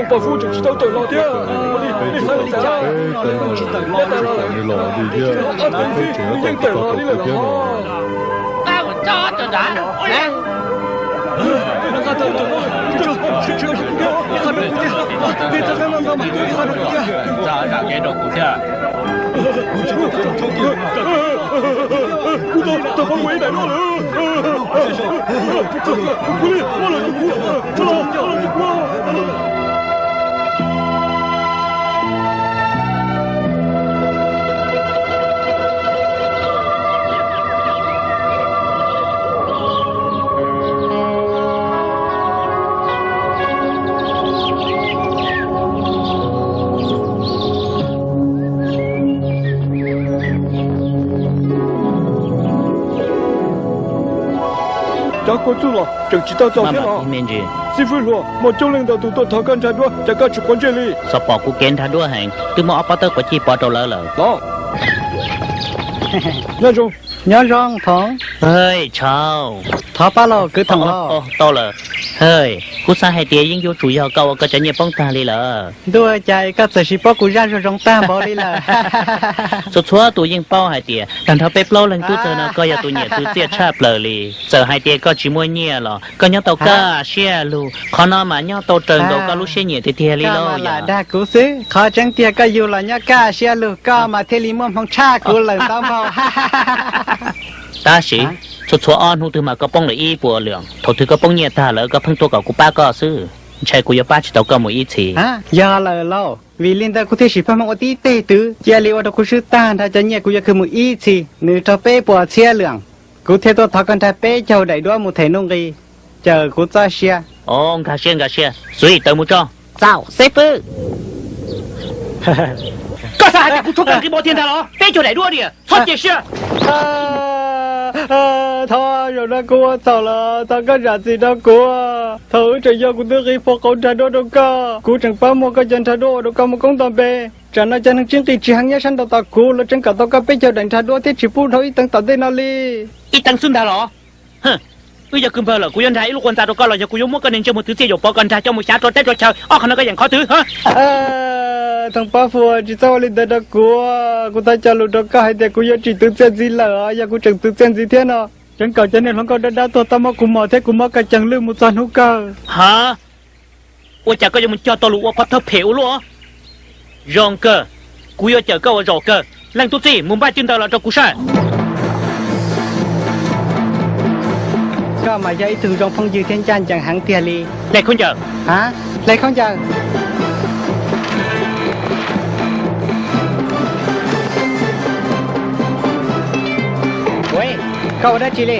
Poj Fub tseem tsis tau tawm los thiab. Peb tsis tau peb, peb tsis tau nws los li thiab, peb tseem tau tawm thiab no. Txog kev rau kuv thiab. Kuv tau poob ua ib daim duab lawm. Cov kua txuj los tseem tsis tau txaus thiab los? Xib fwb hluas, muaj coob leej ntau tus tuaj thov koj nrhag duab, cas koj tsis quav ntsej li? Xav pom kuv kev nrhag duab heev, twb muab ob pob tawb quav cij pov rau lawv lawm. Los. Nyob zoo. Nyob zoo Thoov. Hej, tshau. Thov pab lauj, kwv Thoom los? Tau lawm. Hej, kuv xav hais tias yeej yuav tsum yog koj ua koj cov nyiaj poob tag li lawm. Ntuj, cas koj txawm sis paub kuv zaj zoo zoo tag npaum li lawm. Txhua txhua tus yeej paub hais tias tag nrho peb plaub leeg tub txawg no koj yog tus nyiam twv txiaj tshaj plaws li. Txawm hais tias koj tsis muaj nyiaj los koj nyob tau kaj siab lug, qhov no mas nyob tau raws nkaus koj lub siab nyiam tiag tiag li lauj. Koj mas lam dag kuv xwb, qhov tseeb tiag koj yug los nyob kaj siab lug koj mas thiaj li muaj hmoo tshaj kuv lawm ntau npaug. Tab sis txhua txhua ob hnub twg mas koj poob lawm ib puas lwm, thaum twg koj poob nyiaj tag lawm koj pheej tuaj kom kuv pab koj xwb, ntshai kuv yuav pab tsis tau koj mus ib txhis. Yog lawm lauj, vim li ntawd kuv thiaj sim pheej mus ua tib teg twv, cia li ua rau kuv swb tag nrho cov nyiaj kuv yuav khwv mus ib txhis, nws raug peb puas txhiab lwm, kuv thiaj tuaj thov koj nrhag peb caug daim duab mus them nuj nqis, cawm kuv txoj sia. Os, nkag siab nkag siab, xwb tawm mus tso. Txaus xib fwb. Koj xav hais tias kuv tshuav kawg nqi npaum tiag ntag los? Peb caug daim duab diam, txhob cia siab. Thov, zaum no kuv ua txhaum los thov koj zam txim rau kuv. Thaum wb tseem yog kuv twb nqis puag qauv nrhag duab rau koj, kuv tseem pab muag koj cov nrhag duab ua rau koj muaj koob nto npe. Tsam no cov neeg tsis nqis tsis heev nyob sab nraud tos kuv, lawv tseem kom tau koj peb caug daim nrhag duab thiab tsis pub dhau ib teev tom ntej no li. Ib teev xwb ntag los? Wb yog kwv npawg lawm, kuv yuav nrhag ib lub qhua ntxa rau koj los yog kuv yuav muab koj niag ntsej muag twv txiaj yuam pov kom nrhag coj mus xyav rau teb rau chaw, ob qho no koj yeem qhov twg? Thoom Pab Fuas, tsis txhob ua li ntawd rau kuv. Kuv thov cog lus rau koj hais tias kuv yuav tsis twv txiaj ntxiv lawm, yog kuv tseem twv txiaj ntxiv thiab no, tseem kom cov niag hluas nkauj dab dab tuag tau muab kuv mos thiab kuv mob koj ceeg lwj mus txog hnub kawg. Ha, ua cas koj yuav mus cog tau lus ua qhov thawj phem ua luaj? Zoo kawg, kuv yuav cawm koj ua zaum kawg. Leej tub txij, mus npaj cwj ntawd los rau kuv saib. Koj mas yog ib tug zoo phooj ywg thiab ncaj ncees heev tiag li. Hle khaub ncaws. Ha, hle khaub ncaws. Koj ua dab tsi li?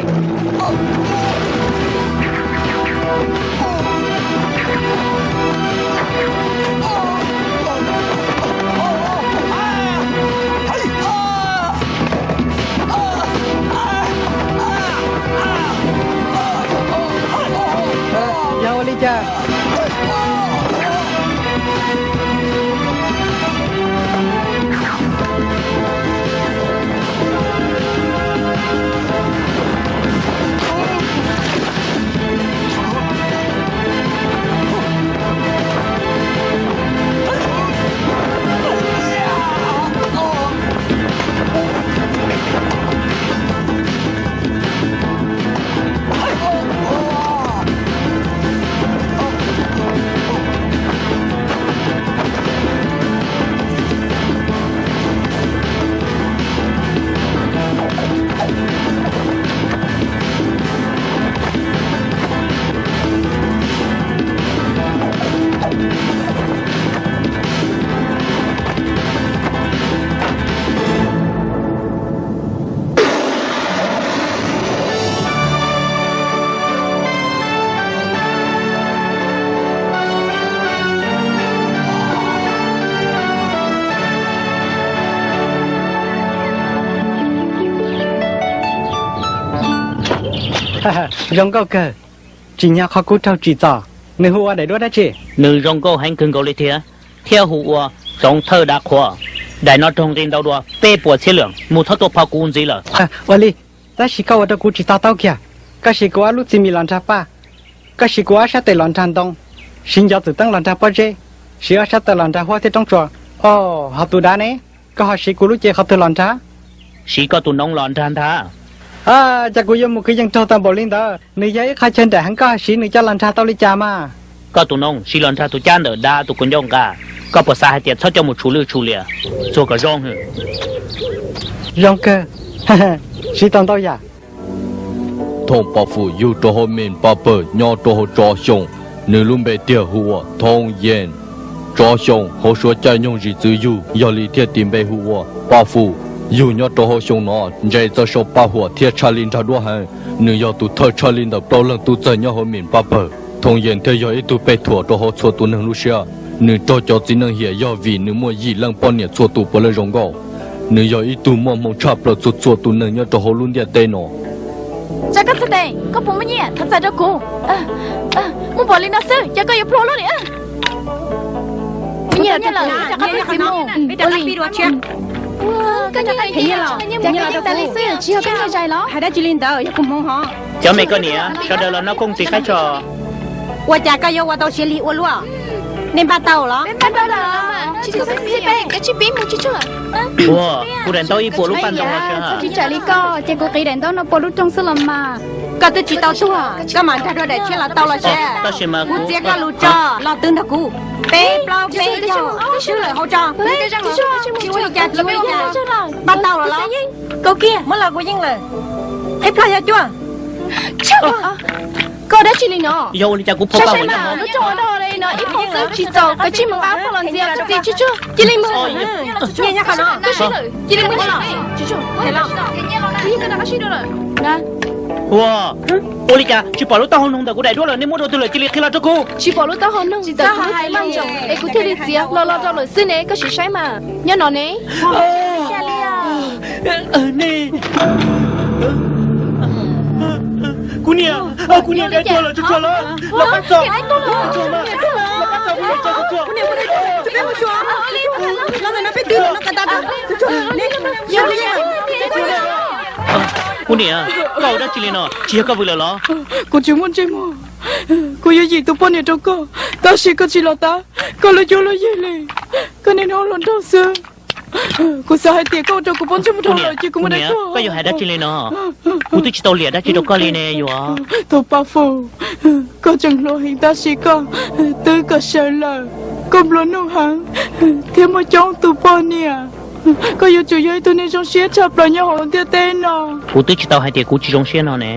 Yog ua li cas? Zoo nkauj kawg. Tsim nyog qhov kuv raug tsim txom, nws hu ua daim duab dab tsi? Nws zoo nkauj heev kawg nkaus li thiab, thiab hu ua Txoov Thawj Dav Qhuav. Daim no raug nqi ntau dua peb puas txhiab lawm, mus txhob tuaj pho kuv ntxiv lawm. Ua li, tab sis koj ua rau kuv tsis to taub kiag. Koj siv kuv ob lub txiv mis los nrhag paj, koj siv kuv ob sab tes los nrhag ntoo, siv ncov txwm teeb los nrhag pob zeb, Siv ob sab taw los nrag huab thiab roob tsuas. Os, ho tus dav ne? Koj ho siv kuv lub cev qhov twg los nrag? Siv koj tus noov los nrag ntag. Cas kuv yuav mus kwv yees raug tau npaum li ntawd? Nws yog ib qho chaw nraim heev, koj ho siv nws coj los nrag tau li cas mas? Koj tus noov siv los nrag tus cab ntawm dav tus kaus ncauj nqa. Koj puas xav hais tias txhob coj mus tshum lwj tshum liam, txuag kom zoo. Zoo kawg, siv tau ntau yam. Thooj Paj Fum yug rau hauv Mes Paj Pawg nyob rau hauv tso xyoo, nws lub npe tiag hu ua Thooj Yees. Tso xyoo hauv suav caij nyoog zim txwv yug, yog li thiaj tis npe hu ua Paj Fum. Yug nyob rau hauv xyoo no ntse txawj sau paj huam thiab tshaj li nrag duab heev. Nws yog tus thawj tshaj li ntawm plaub leeg tub txawg nyob hauv Mes Paj Pawg. Thooj Yees thiaj yog ib tug pej thuam rau hauv txhua tus neeg lub siab. Nws raug cov txiv neej hiam yog vim nws muaj yim leej poj niam txhua tus puav leej zoo nkauj. Nws yog ib tug muaj hmoo tshaj plaws txhua txhua tus neeg nyob rau hauv lub ntiaj teb no. Tsa koj txhais tes, koj puas muaj nyiaj? Thov txais rau kuv. Muaj npaum li no xwb ces koj yuav plhu lub li. Nyiaj los, nyiaj los, tsis yog koj nyiaj zais los? Hais dab tsi li ntawd, yog kuv hmoov hov. Cov me koj niam, sawv daws los noj kooj txiv qaib tso. Ua cas koj yuav ua tau siav lig ua luaj? Nej npaj tau los? Ua, kuv daim ntaub ib puas lub paj ntoo los sawv. Tsis tsam li koj, ces kuv qiv daim ntaub no puas lub rooj xwb los mas. Koj twb tsis tau tuag, koj mam nrog dua daim tshiab los tau los sawv. Tab sis mas kuv txiav koj lus tso, los twv nrog kuv. Peb plaub peb caug, swb lawm hauv tso. Tsis ua li cas, tsis ua li cas. Npaj tau los los? Kaum kiag, muab los kuv yeej lawm. Ib plog yog cuaj. Koj dab tsi li no? Yog ua li cas kuv phau paj huam nyob hauv? Koj tso ua dog li no ib phau xwb tsis txaus, koj tsij mus nqa phau los ntxias koj txiv tsuag tsuag. Cia li mus. Nyiaj nyob qhov no. Koj swb lawm, cia li mus los. Ua, ua li cas tsis pom lub taub hau noog ntawm kuv daim duab lawm, nej muab rau twg lawm, cia li qhia los rau kuv. Tsis pom lub taub hau noog ntawm kuv lub txiv maj ntsoom es kuv thiaj li txiav los los rau lawm xwb ne, koj sim saib mas, nyob no ne. Kuv niam, kuv niam daim duab lawm tsuag tsuag lawm, los pab txog, los pab txog, kuv niam tsuag tsuag. Kuv niam, koj ua dab tsi li no, tsis yog koj vwm lawm los? Kuv tsis muaj ntsej muag, kuv yuav yim tus poj niam rau koj, tab sis koj tsis los tab, koj lub cuab lub yig li, koj niaj hnub ua hluas nraug xwb. Kuv xav hais tias koj ua rau kuv poob ntsej muag dhau lawm ces kuv muab dab tuag. Koj yuav hais dab tsi li no? Kuv twb tsis tau liam dab tsi rau koj li ne yuav. Thaum Paj Fum, koj tseem hluas heev tab sis koj twb kom sawv lawm. Koj nplua nuj heev thiab muaj coob tus poj niam. Koj yuav tsum yog ib tug neeg zoo siab tshaj plaws nyob hauv lub ntiaj teb no. Kuv twb tsis tau hais tias kuv tsis zoo siab no ne.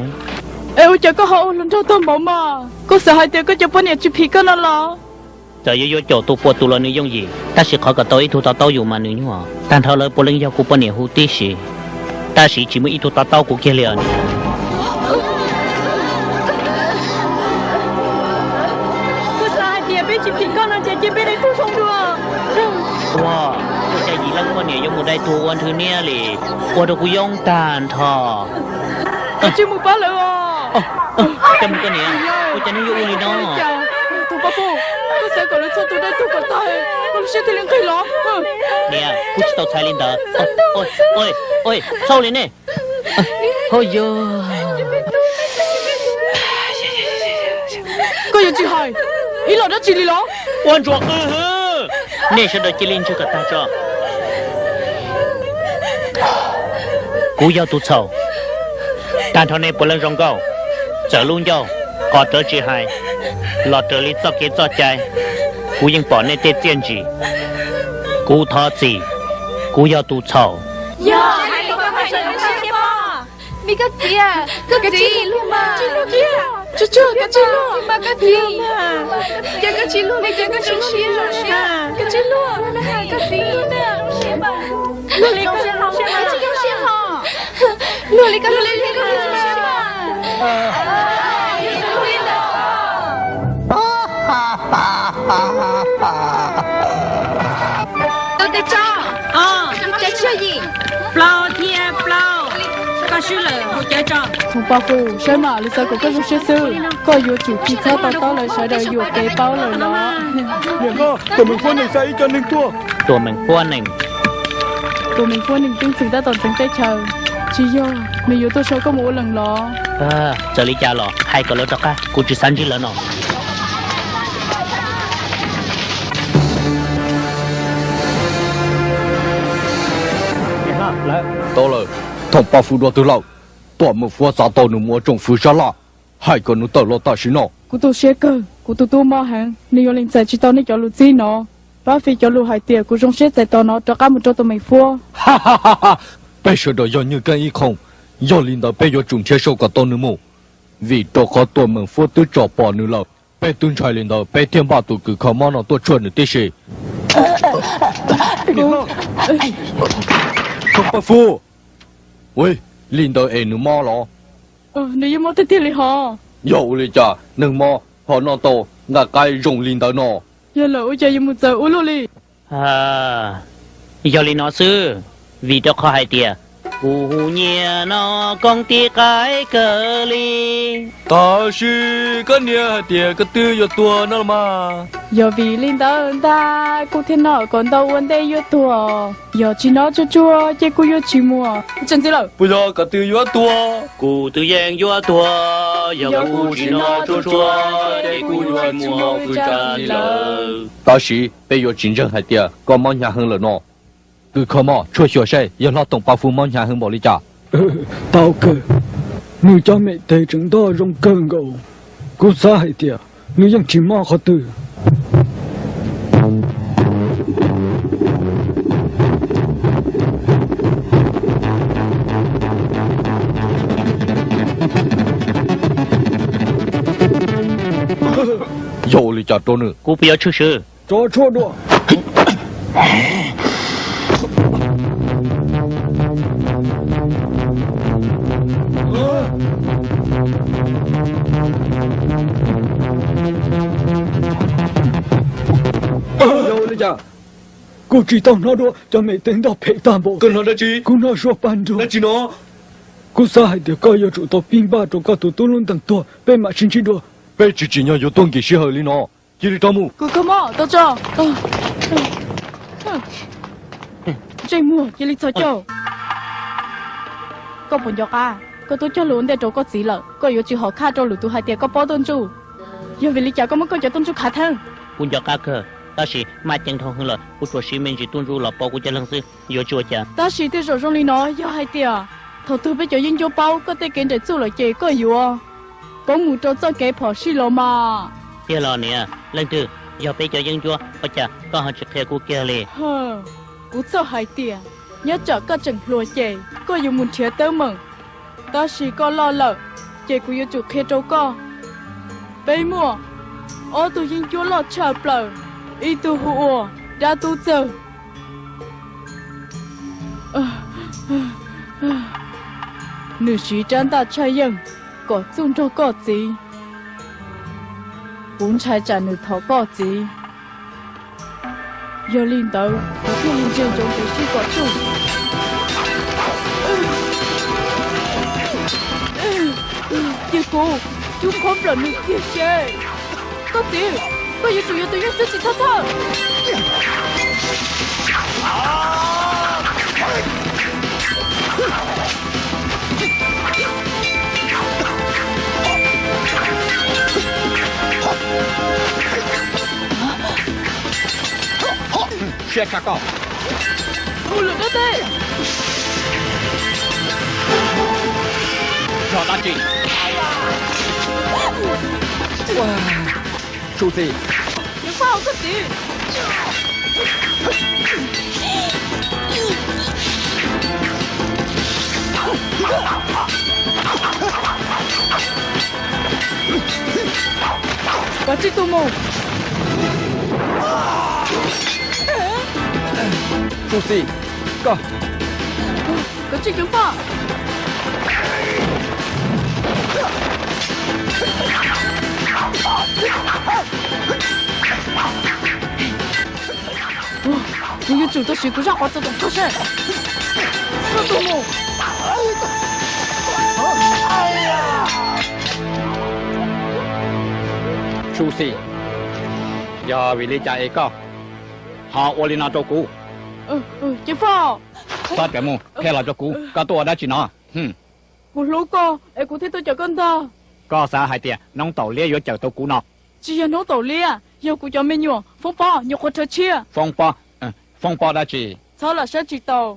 Es ua cas koj ho ua hluas nraug tag npaum mas? Koj xav hais tias koj cov poj niam tsis phim koj no los? Txawm yuav yuav caum tus puas tus los nws yooj yim, tab sis qhov kom tau ib tug to taub yus mas nws nyuaj. Tag nrho lawv puav leej yog kuv poj niam hu tib si, tab sis tsis muaj ib tug to taub kuv kiag li os niam. Kuv xav hais tias peb tsis phim koj no ces cia peb dai tuag zoo dua. Ua, ua cas yim leej poj niam yuav mus dai tuag ua nthwv niab li, ua rau kuv yoob tag nrho. Koj cia mus pab lawv os. Coj mus koj niam, ua cas nej yuav ua li no? Tus Paj Fum, koj xav kom lawv txhua tus dai tuag kom tag, koj lub siab thiaj li nqig los. Niam, kuv tsis tau txhais li ntawd. Oj, txhob li nej. Ho yog, koj yuav tsis hais ib los dab tsi li los? Ua ntsuag qw hwv. Nej sawv daws cia li ntswg kom tag tso. Kuv yog tus txhaum, tag nrho nej puav leej zoo nkauj, txawm lub ncauj qos rawv tsis hais, los raws li txoj kev txoj cai, kuv yeej pom nej tej txiaj ntsim. Kuv thov txim, kuv yog tus txhaum. Yog, hais li koj hais zoo siab pog. Me koj txiv, koj txiv, luag mas. Tsuag tsuag, koj tsis luag mas koj txiv. Ces koj tsis luag li ces koj zoo siab. Koj tsis luag, koj txiv. Luag li koj zoo siab mas tsis zoo siab ho. Luag li koj zoo siab mas. Tus tes tso, tus tes tso yim, plaub thiab plaub, koj swb lawm hu cawv tso. Txhoov Paj Fum, saib mas, lawv xav kom koj zoo siab xwb, koj yuav tsum tsis txhob to taub lawv sawv daws yuam kev paub lawm los. Niam hlob, tuam meem huab neeg xa ib co neeg tuaj. Tuam meem huab neeg. Tuam meem huab neeg teeb txheem tab tom ntxeev teb chaws, tsis yog nws yuav tuaj sau koj mus ua leej los? Txawm li cas los hais kom lawv rov qab, kuv tsis xav ntsib lawv no. Tau lawm, Thoom Paj Fwv dua twg lawm? Tuam Meem Fuab xav tau nws mus ua tsoom fwv sab laj, hais kom nws tawm los tam sim no. Kuv tu siab kawg, kuv tus tub mob heev, nws yuav lees txais tsis tau nej cov lus txib no. Pab Fim cov lus hais tias kuv zoo siab txais tos no rov qab mus rau Tuam Meem Fuab. Peb sawv daws yog Nywj Keeb ib qho, yog li ntawd peb yuav tsum nrhiav sau kom tau nws mus, vim rau qhov Tuam Meem Fuab twb tsom pom nws lawm. Peb twb ntshai li ntawd peb thiaj npaj tus kws kho mob no tuaj tshuaj nws tib si. Thoom Paj Fwv, li ntawd es nws mob los? Nws yeej mob tiag tiag li hos. Yog ua li cas neeg mob ho noj tau nqaij qaib zoo li ntawd no? Yog lawm ua cas yuav mus txawv ua luaj li? Yog li no xwb, vim rau qhov hais tias kuv hu nyiaj no koob tib qaib kawg li. Tab sis koj niam hais tias koj twb yuav tuag no los mas. Yog vim li ntawd ntag kuv thiaj noj kom ntau ua ntej yuav tuag. Yog tsis noj tsuag tsuag ces kuv yuav tsis muaj tsev ntxiv lawm. Puas yog koj twb yuav tuag? Kuv twb yeej yuav tuag, yog kuv tsis noj tsuag tsuag ces kuv yuav tsis muaj tsev ntxiv lawm. Tab sis peb yuav tsis ntseeg hais tias koj mob hnyav heev lawm no. Kws kho mob, tshuaj xyuas saib yawg hlob Thoom Paj Fwv mob hnyav heev npaum li cas. Tau kawg, nws cov me teg tseem ntog zoo kawg nkaus. Kuv xav hais tias nws yeej tsis mob qhov twg. Yog ua li cas rau nws? Kuv puas yuav tshwm sim? Tso tshuaj dua. Yog ua li cas? Kuv tsis tau hnov dua, cov me teg ntog phem tag npaum. Koj hnov dab tsi? Kuv hnov suab paj nruag. Dab tsi no? Kuv xav hais tias koj yuav tsum tau pib npaj rau koj tus tub lub ntees tuag, peb mam sib ntsib dua. Peb tsis tsim nyog yuav tuaj nkim sij hawm li no, cia li rov mus. Kws kho mob, tau tso. Ntsej muag cia li txhos caug. Koj puas nco qab, koj twb cog lus ua ntej rau koj txiv lawm, koj yuav tsis hom khaj rau lwm tus hais tias koj paub tuj ntsuj. Yog vim li cas koj muab koj cov tuj ntsuj khav theeb? Kuv nco qab kawg, tab sis maj ceev dhau heev lawm, kuv tsuas siv me ntsis tuj ntsuj los pauv kuv cov leeg xwb, yuav tsis ua cas. Tab sis tej zaum zoo li no yog hais tias thaum twg peb cov yeeb ncuab paub koj tej kev nraim txuj lawm ces koj yuav poob mus rau txoj kev phom sij los mas. Tiag los niam, leej twg yog peb cov yeeb ncuab, ua cas koj ho tsis qhia kuv kiag li? Kuv txhawj hais tias nyob tsam koj tseem hluas ces koj yuav mus nrhiav teeb meem, tab sis koj loj lawm ces kuv yuav tsum qhia rau koj. Peb muaj ob tug yeeb ncuab loj tshaj plaws, ib tug hu ua Dab Tub Txawg. Nws siv rab ntaj tshaj yeej kom txuj nrog koj txiv. Kuv ntshai tsam nws thov koj txiv. Yog li ntawd kuv thiaj li ntsia ntsoov kev sib kom tsuj. Cia kuv rub qhov nplawm nws kiag seb. Koj txiv, koj yuav tsum yog tus yeej xwb tsis txhob txhawj. Siab tshaj koj. Hu lwm dab teb. Yog dab tsi? Susi. Ceev Faj, koj txiv. Kav tsij tuaj mus. Susi, koj. Kav tsij ceev faj. Kuv yuav tsum tau siv kuv zaj qhov txaus tos koj seb. Koj tuaj mus. Susi, yog vim li cas es koj ho ua li no rau kuv? Ceev faj. Txhob rawm mus, qhia los rau kuv, koj tuaj ua dab tsi no? Kuv hlub koj es kuv thiaj tuaj cawm koj ntag. Koj xav hais tias noob taum liab yuav cawm tau kuv no? Tsis yog noob taum liab, yog kuv cov me nyuam. Foob Pob, nyuam qhuav rhawv tshiab. Foob Pob? Foob Pob dab tsi? Txhob lam saib tsis taus.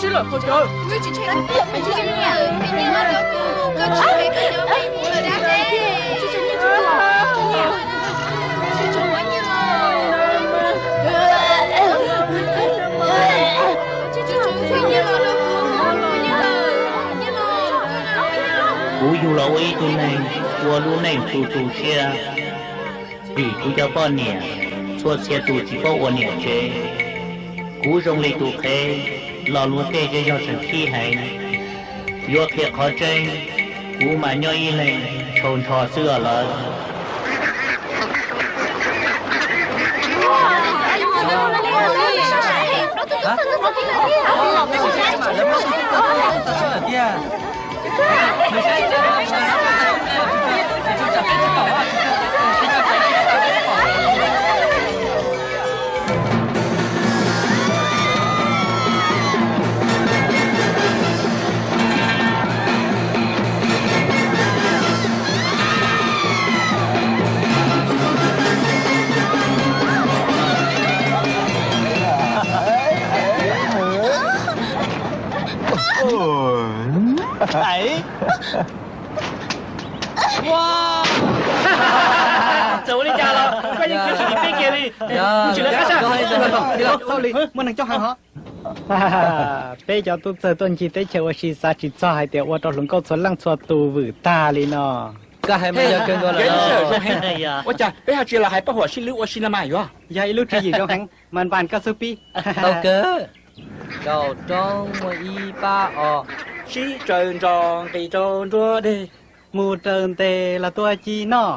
sib lawm, txaus tsaws. Kuv yug los ua ib tug neeg ua lub neej tu tu siab, vim kuv cov poj niam txhua txhia tus tsis paub ua niam tsev. Kuv zoo li tus qhev los luag tej zej zog tseem khib heev. Yuav qhia qhov tseeb, kuv mas nyob ib leeg tshau nrho xwb os lawv. Txawm ua li cas los koj yeej khiav tsis dim peb kiag li. Tsis lawv qab sab. Muaj neeg coj heev hov. Peb cov tub txawg tuaj ncig teb chaws ua si xav tsis txog hais tias ua rau hluas nkauj txhua leej txhua tus vwm tag li no. Koj hais mas yog kawg nkaus lawm. Ua cas peb ho tsis los hais Paj Huam sib lwb ua si no mas yuav? Yog ib lub tswv yim zoo heev, mas npas koj xub pib. Tau kawg. Kaum roob muaj ib pab os, sib raws nrog nqis rau nruab dej, mus raws ntes los tua ci noj.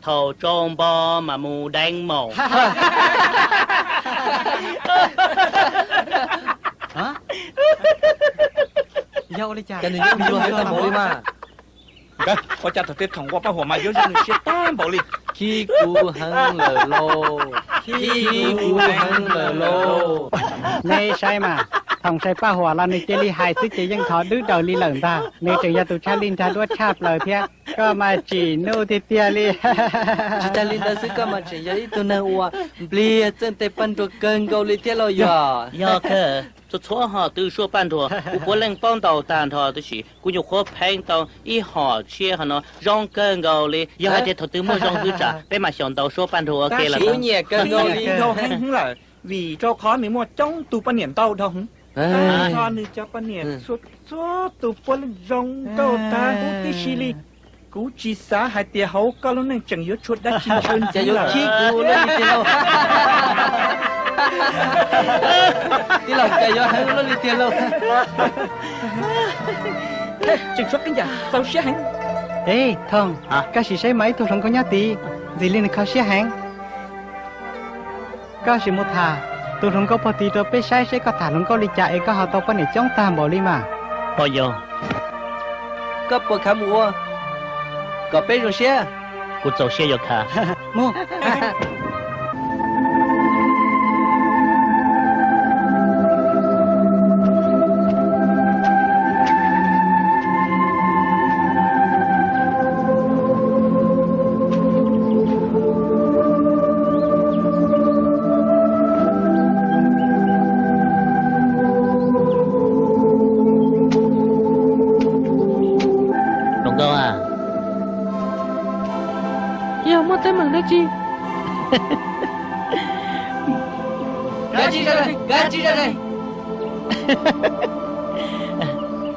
Thaum tsaus npo mas mus deev maum. Yog ua li cas? Cas nws yuav luag heev tag npaum li mas? Nkawd ua cas thaum tej khoom ua Paj Huam mas yuav zoo nws siab tag npaum li? Khib kuv heev lawm lauj, khib kuv heev lawm lauj. Neb saib mas, thaum sai Paj Huam los nws cia li hais xwb ces yeej thov dwb daws li lawm ntag. Nws tseem yog tus tshaj lij nrag duab tshaj plaws thiab. Koj mas tsim nuj tiag tiag li. Tsis tag li ntawd xwb, koj mas tseem yog ib tug neeg uas npliag txawj tes paj nruag kawg nkaus li thiab lauj yog? Yog kawg. Txhua txhua hom twg suab paj nruag kuv puav leej paub ntaus tag nrho, tab sis kuv nyuam qhuav pheej tau ib hom tshiab hom no zoo kawg nkaus li. Yog hais tias thaum twg muaj zoo hwj tsam peb mam xyaum ntaus suab paj nruag ua ke lawm. Kuv nyiam kawg nkaus li dhau heev lawm, vim rau qhov nws muaj coob tus poj niam ntau dhau heev. Nws cov poj niam txhua txhua tus puav leej zoo nkauj tag huv tib si li. Kuv tsis xav hais tias hauv koj lub neej tseem yuav tshuav dab tsi ntshaw ntxiv lawm. Tij laug, cas yuav heev luaj li tiag lauj. Tseem tshuav qee yam txaus siab heev. Ej Thoom, koj sim saib mas ib tug hluas nkauj nyob tid, ntxim li nws kho siab heev. Koj sim mus tham tus hluas nkauj pog tid rau peb saib seb koj tham hluas nkauj li cas es koj ho tau poj niam coob tag npaum li mas. Ho yog, koj puas khav mus ua kom peb zoo siab? Kuv txaus siab yuav khav. Mus. Hluas nkauj a, yog muaj teeb meem dab tsi?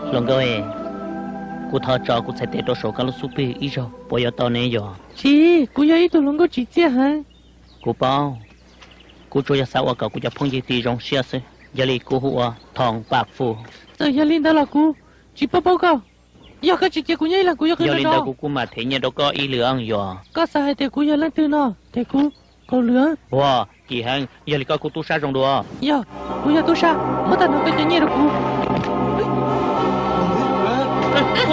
Hluas nkauj, kuv thov tso kuv txhais tes rau saum koj lub xub pwg ib zaug puas yuav tau ne yog? Tsis, kuv yog ib tug hluas nkauj tsim txiaj heev. Kuv paub, kuv tsuas yog xav ua kom kuv cov phooj ywg tid zoo siab xwb, yog li kuv hu ua Thoom Paj Fwj. Txawm yog li ntawd los kuv tsis paub paub koj. Yog koj tsis cia kuv nyob ib leeg kuv yuav qhia. Yog li ntawd kuv kuj mam them nyiaj rau koj ib lwm yog. Koj xav hais tias kuv yog leej twg no? Them kuv kaum lwm. Ua, kim heev, yog li koj kuj tub sab zoo dua. Yog, kuv yog tub sab, muab tag nrho koj cov nyiaj rau kuv.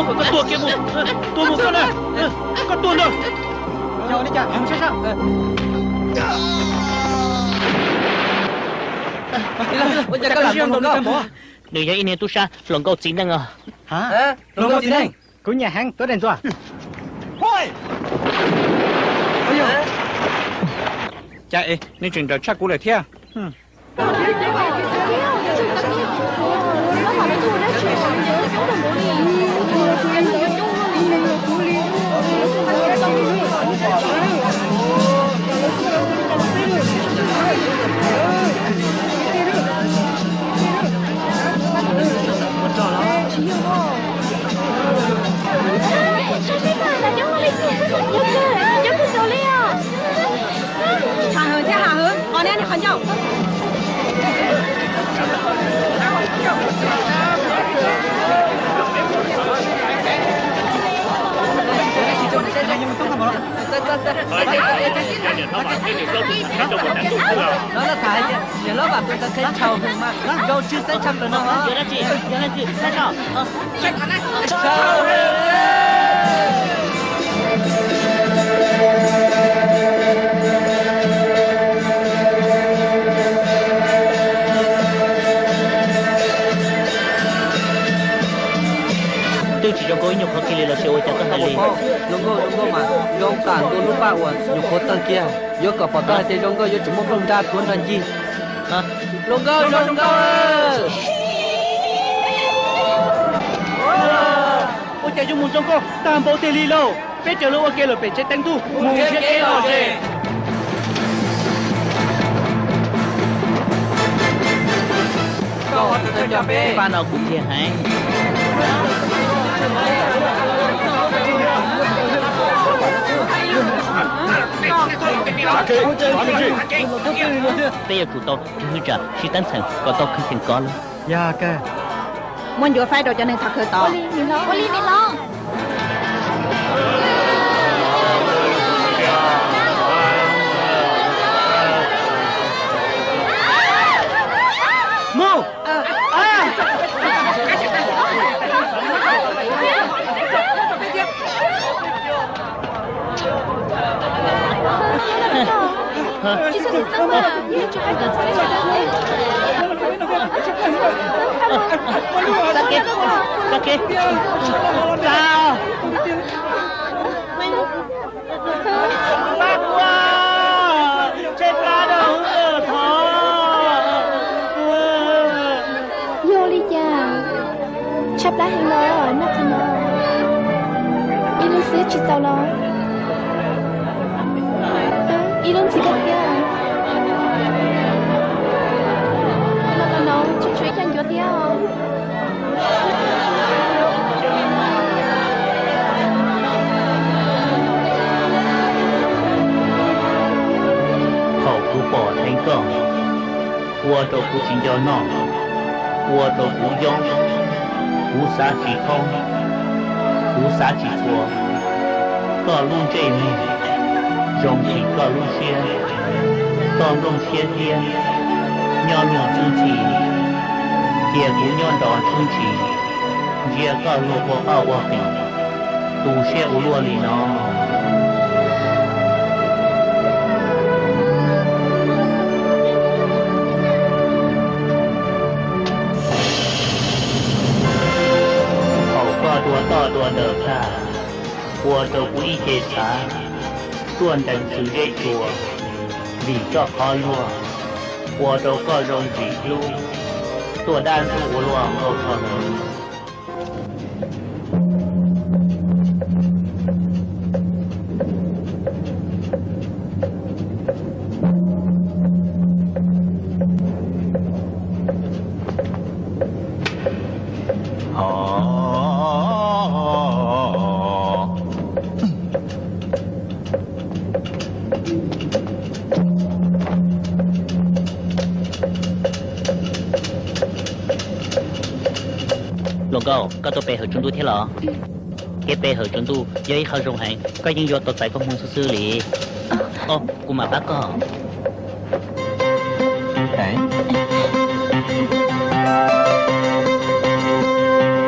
Koj tuag kiag mus, tuag mus koj na, koj tuag ntag. Nws yog ib niag tub sab hluas nkauj txiv neej os. Hluas nkauj txiv neej, kuv nyiam heev, tuav daim ntxuav. Cas es nws tseem nrawm tshaj kuv lawm thiab. Hav hwv thiab hav hwv, qhov nej qhov ncauj. Niam hlob vam tus ntawd qhia tshau hwm mas, nkauj tswv xab tshaj plaws no. Twb tsis zoo nkauj ib nyuag qhov kiag li los sis ua cas koj hais li? Zoo nkauj, zoo nkauj mas zoo tam ntua lub paj uas nyuam qhuav tawg kiag, yuav kom pom tau hais tias zoo nkauj yuav tsum muaj nplooj nra tuav nrog ncig. Zoo nkauj, zoo nkauj. Ua cas yuav mus zoo nkauj tag npaum tiag li lauj? Peb raws li ua ke lawm pem tsev teev ntuj mus nrhiav kev lom zem. Pab no kuv qhia heev. Peb yuav tsum tau hwj tsam sib teeb txheem kom tau khwv cheem kov lawm. Yog kawg. Muab ncuav faib rau cov neeg thov khawv tod. Ua li, me hlob. Mus! Txoj kev, txoj kev, tsa. Pab kuv, tshem plab rau wb thov. Los, ib lub ntxiv koj thiab. Los no, tshuav ib co ncuav thiab. Thaum kuv pom dheev koj, ua rau kuv tsis nco noj, ua rau kuv yoob, kuv xav tsis thoob, kuv xav tsis txhua. Koj lub ntsej muag zoo tsis koj lub siab, koj nplooj siab thiab nyob luag txhub txhim, cia kuv nyob nrov ntshub ntshis ntsia koj luag ua qoj ua qis, tu siab ua luaj li no. Thaum koj dua toj dua ntawm tag, ua rau kuv ib ce txhav tuaj ntees txwv zeb tsua, vim koj qhov luag ua rau koj zoo ntxim hlub, tuaj dab ntxub ua luaj nkaus koj lawm. Hluas nkauj, koj tuaj pe hawm tsaus ntuj thiab los? Kev pe hawm tsaus ntuj yog ib qho zoo heev, koj yeej yuav tau txais koj hmoo xwb xwb li. Kuv mam pab koj.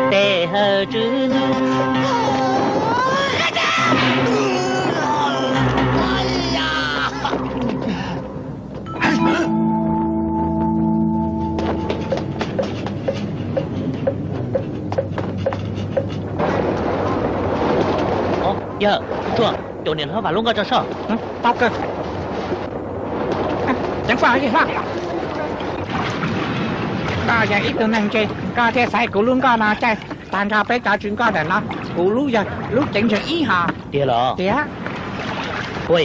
Pe hawm tsaus ntuj. Yog, Tsuag, caum niam hlob Vam lub nkoj tso soj. Tau kawg. Ceev faj li hlob. Koj yog ib tug neeg ntse, koj thiaj xaiv kuv lub nkoj no caij tag nrho peb cov tswv nkoj ntawm no. Kuv lub yog lub ceev ntseg ib hos. Tiag los? Tiag. Ua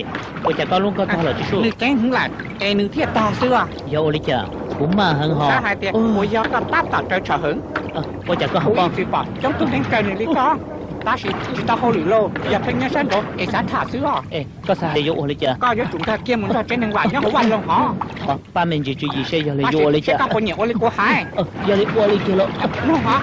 cas koj lub nkoj tog los tsis su? Nws ceev heev lawm es nws thiaj tog xwb os. Yog ua li cas kuv maj heev hos. Xav hais tias puas yog koj tab tom raws txhawm heev? Ua cas koj ho pom? Kuv tsis pom coob tug neeg raws nws li koj, tab sis tsis tau hauj lwm lauj, yog pheej nyob sab nraud es xav tham xwb os. Koj xav hais tias yuav ua li cas? Koj yuav tsum nkag kiag mus nrog tsev neeg Vam nyob hauv vaj loog hov. Pab me ntsis tswv yim seb yog li yuav ua li cas. Koj puas nyiam ua li kuv hais? Yog li ua li kiag los. Loog hov.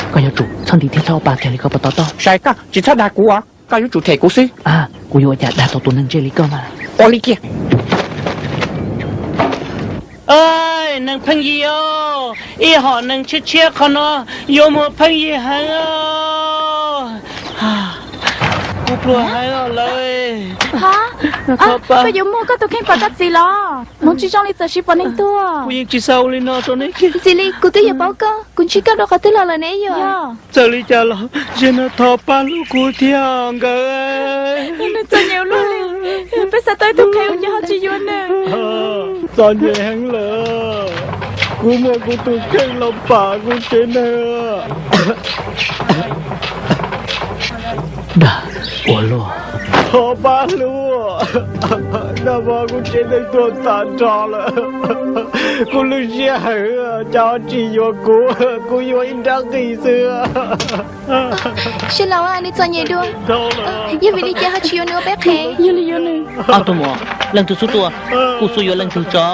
Koj yuav tsum txhob nti thiab txhob pa kiag li koj puas to taub? Sai, koj tsis txhob dag kuv os, koj yuav tsum them kuv xwb. Kuv yuav ua cas dag tau tus neeg ntse li koj mas. Ua li kiag. Neeg pheej yig os, ib hom neeg tshiab tshiab qhov no yuav muaj pheej yig heev os. Kuv pluag heev os lawv. Koj yuav muag koj tus kheej pom koj txiv los? Hmoov tsis zoo li txawm siv pom neeg tuag. Kuv yeej tsis xav ua li no rau neb kiag. Ntxim li kuv twb yuav paub koj, kuv ntsib koj dua qhov twg los lawm ne yuav. Txawm li cas los zaum no thov pab hlub kuv thiab nkawd. Nws txom nyem ua luaj li, peb xav tau ib tug qhev uas nyob ho tsis yuav nws. Txom nyem heev lawm, kuv muab kuv tus kheej los pam kuv tsev neeg. Dag ua luaj. Thov pab hlub, nag hmo kuv tsev neeg tuag tag nrho lawm. Kuv lwj siab heev, cas ho tsis yuav kuv, kuv yuav ib nrab qis xwb. Sib laus, nws txom nyem dua. Yog vim li cas ho tsis yuav nws ua peb qhev? Yog li yuav nws. Ob tug muam, leej twg xub tuaj, kuv xub yuav leej twg tso.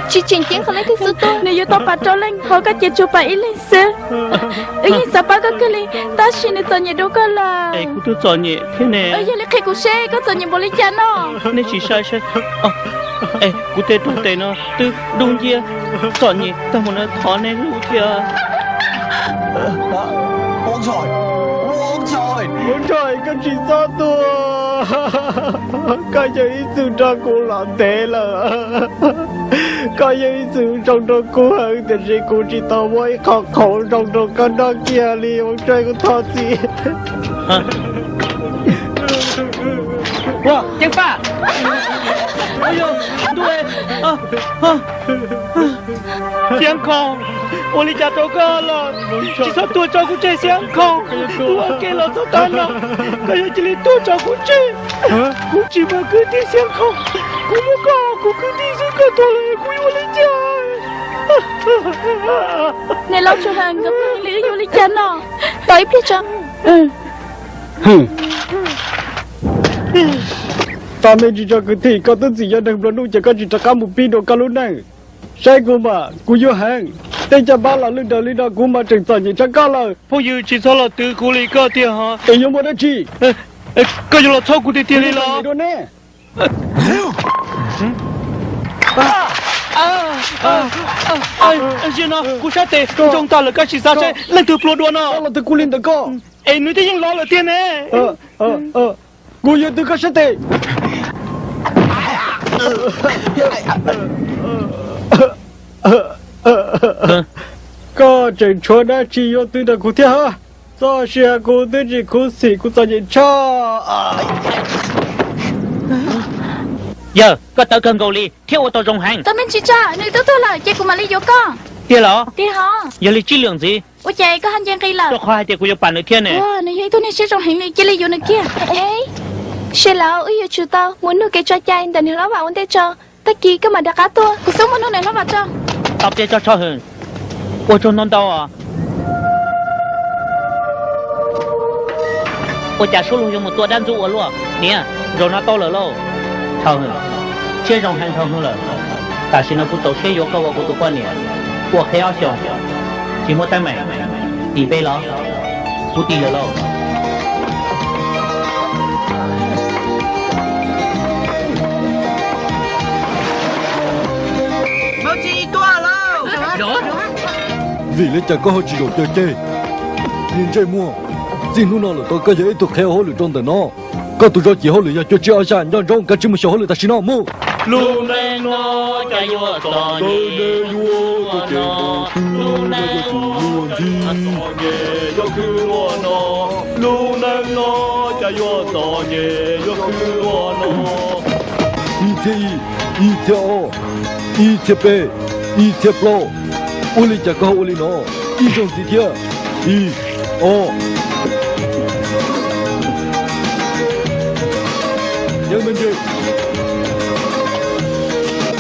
Tsis tseem ceeb qhov leej twg xub tuaj, nws yuav tau pam rau leej, ho koj ces tsuas pam ib leeg xwb. Wb yeej xav pab koj kawg li, tab sis nws txom nyem dua koj lawm. Es kuv twb txom nyem thiab ne. Yog li qhia kuv seb koj txom nyem npaum li cas no. Nej tsis saib saib, es kuv tej roob tes no twb dub nciab, txom nyem tag mus no thov nej hlub thiab. Ntshai, koj tsis txhob tuaj. Koj yog ib txwm nrog kuv los ntev lawm. Koj yog ib txwm zoo rau kuv heev, tiam sis kuv tsis tau muab ib qho qhov zoo rau koj noj kiag li, ua tsaug kuv thov txim. Ceeb Paj, Xiab Nkhaus, ua li cas rau koj los tsis txhob tuag tso kuv tseg Xiab Nkhaus. Kuv ua ke los txog tav no, koj yuav cia li tuag tso kuv tseg. Kuv tsis muaj kwv tij Xiab Nkhaus, kuv muaj koj ua kuv kwv tij xwb, koj tuag lawm kuv yuav ua li cas? Niam laus Tshua Heev, nkawd pw li wb yuav ua li cas no? Tos ib pliag tso. Tag me ntsis tso kwv tij, koj twb txwm yog neeg nplua nuj ces koj tsis rov qab mus pib dua koj lub neej. Saib kuv mas kuv yuag heev, tej caj npab los lwj daws li no kuv mas tseem txom nyem tshaj koj lawm. Phooj ywg, tsis txhob los twv kuv li koj tiag hos. Es yuav muaj dab tsi? Koj yuav los txhawb kuv tiag tiag li los? Zaum no kuv sab tes ntsoog tag lawm, koj sim xav seb leej twg pluag dua no. Los twv kuv li ntawd koj. Es nws twb yeej los lawm tiag ne. Kuv yuav twv koj sab tes. Koj tseem tshuav dab tsi yuav twv rau kuv thiab hos? Txoj sia kuv twb tsis khuv xim, kuv txom nyem tshaj. Yawg, koj tawv kawg nkaus li thiab ua tau zoo heev. Tos me ntsis tso, nws twb tuag lawm ces kuv mam li yuav koj. Tiag los? Tiag hos. Yog li tsib lwm ntxiv. Ua cas koj ho nce nqi lawm? Rau qhov hais tias kuv yuav pam nws thiab ne. Nws yog ib tug neeg siab zoo heev li, cia li yuav nws kiag. Es, sawv daws, wb yuav tsum tau mus nug kev tso cai ntawm niam hlob Vam ua ntej tso, tag kis koj mam rov qab tuaj. Kuv xub mus nug niam hlob Vam tso. Tau tias tso Tsho Hwm, ua tsaug ntau ntau os. Ua cas suab luag yuav mus tua dab ntxub ua luaj? Niam, zaum no tau lawm lauj. Tsho Hwm, siab zoo heev dhau hnub lawm. Tam sim no kuv txaus siab yuav koj ua kuv tus poj niam. Ua qhia ob xyoos, tsis muaj teeb meem, tim npe los? Kuv tim lawm lauj. Vim li cas koj ho tsis zaum caw ceg? Niag ntsej muag, txij hnub no lawm tau koj yog ib tug qhev ua hauj lwm rau ntawm no. Koj tus zog cim hauj lwm yog cuaj tsib ob xya, nco ntsoov kav tsij mus xyaum hauj lwm tam sim no mus. Lub neej no cas yuav txom nyem yuav txom nyem, lub neej no cas yuav txom nyem yuav khwv luaj no. Ib txhiab ib, ib txhiab ob, ib txhiab peb, ib txhiab plaub. Ua li cas koj ho ua li no? Ib zaug ntxiv thiab. Ib, ob.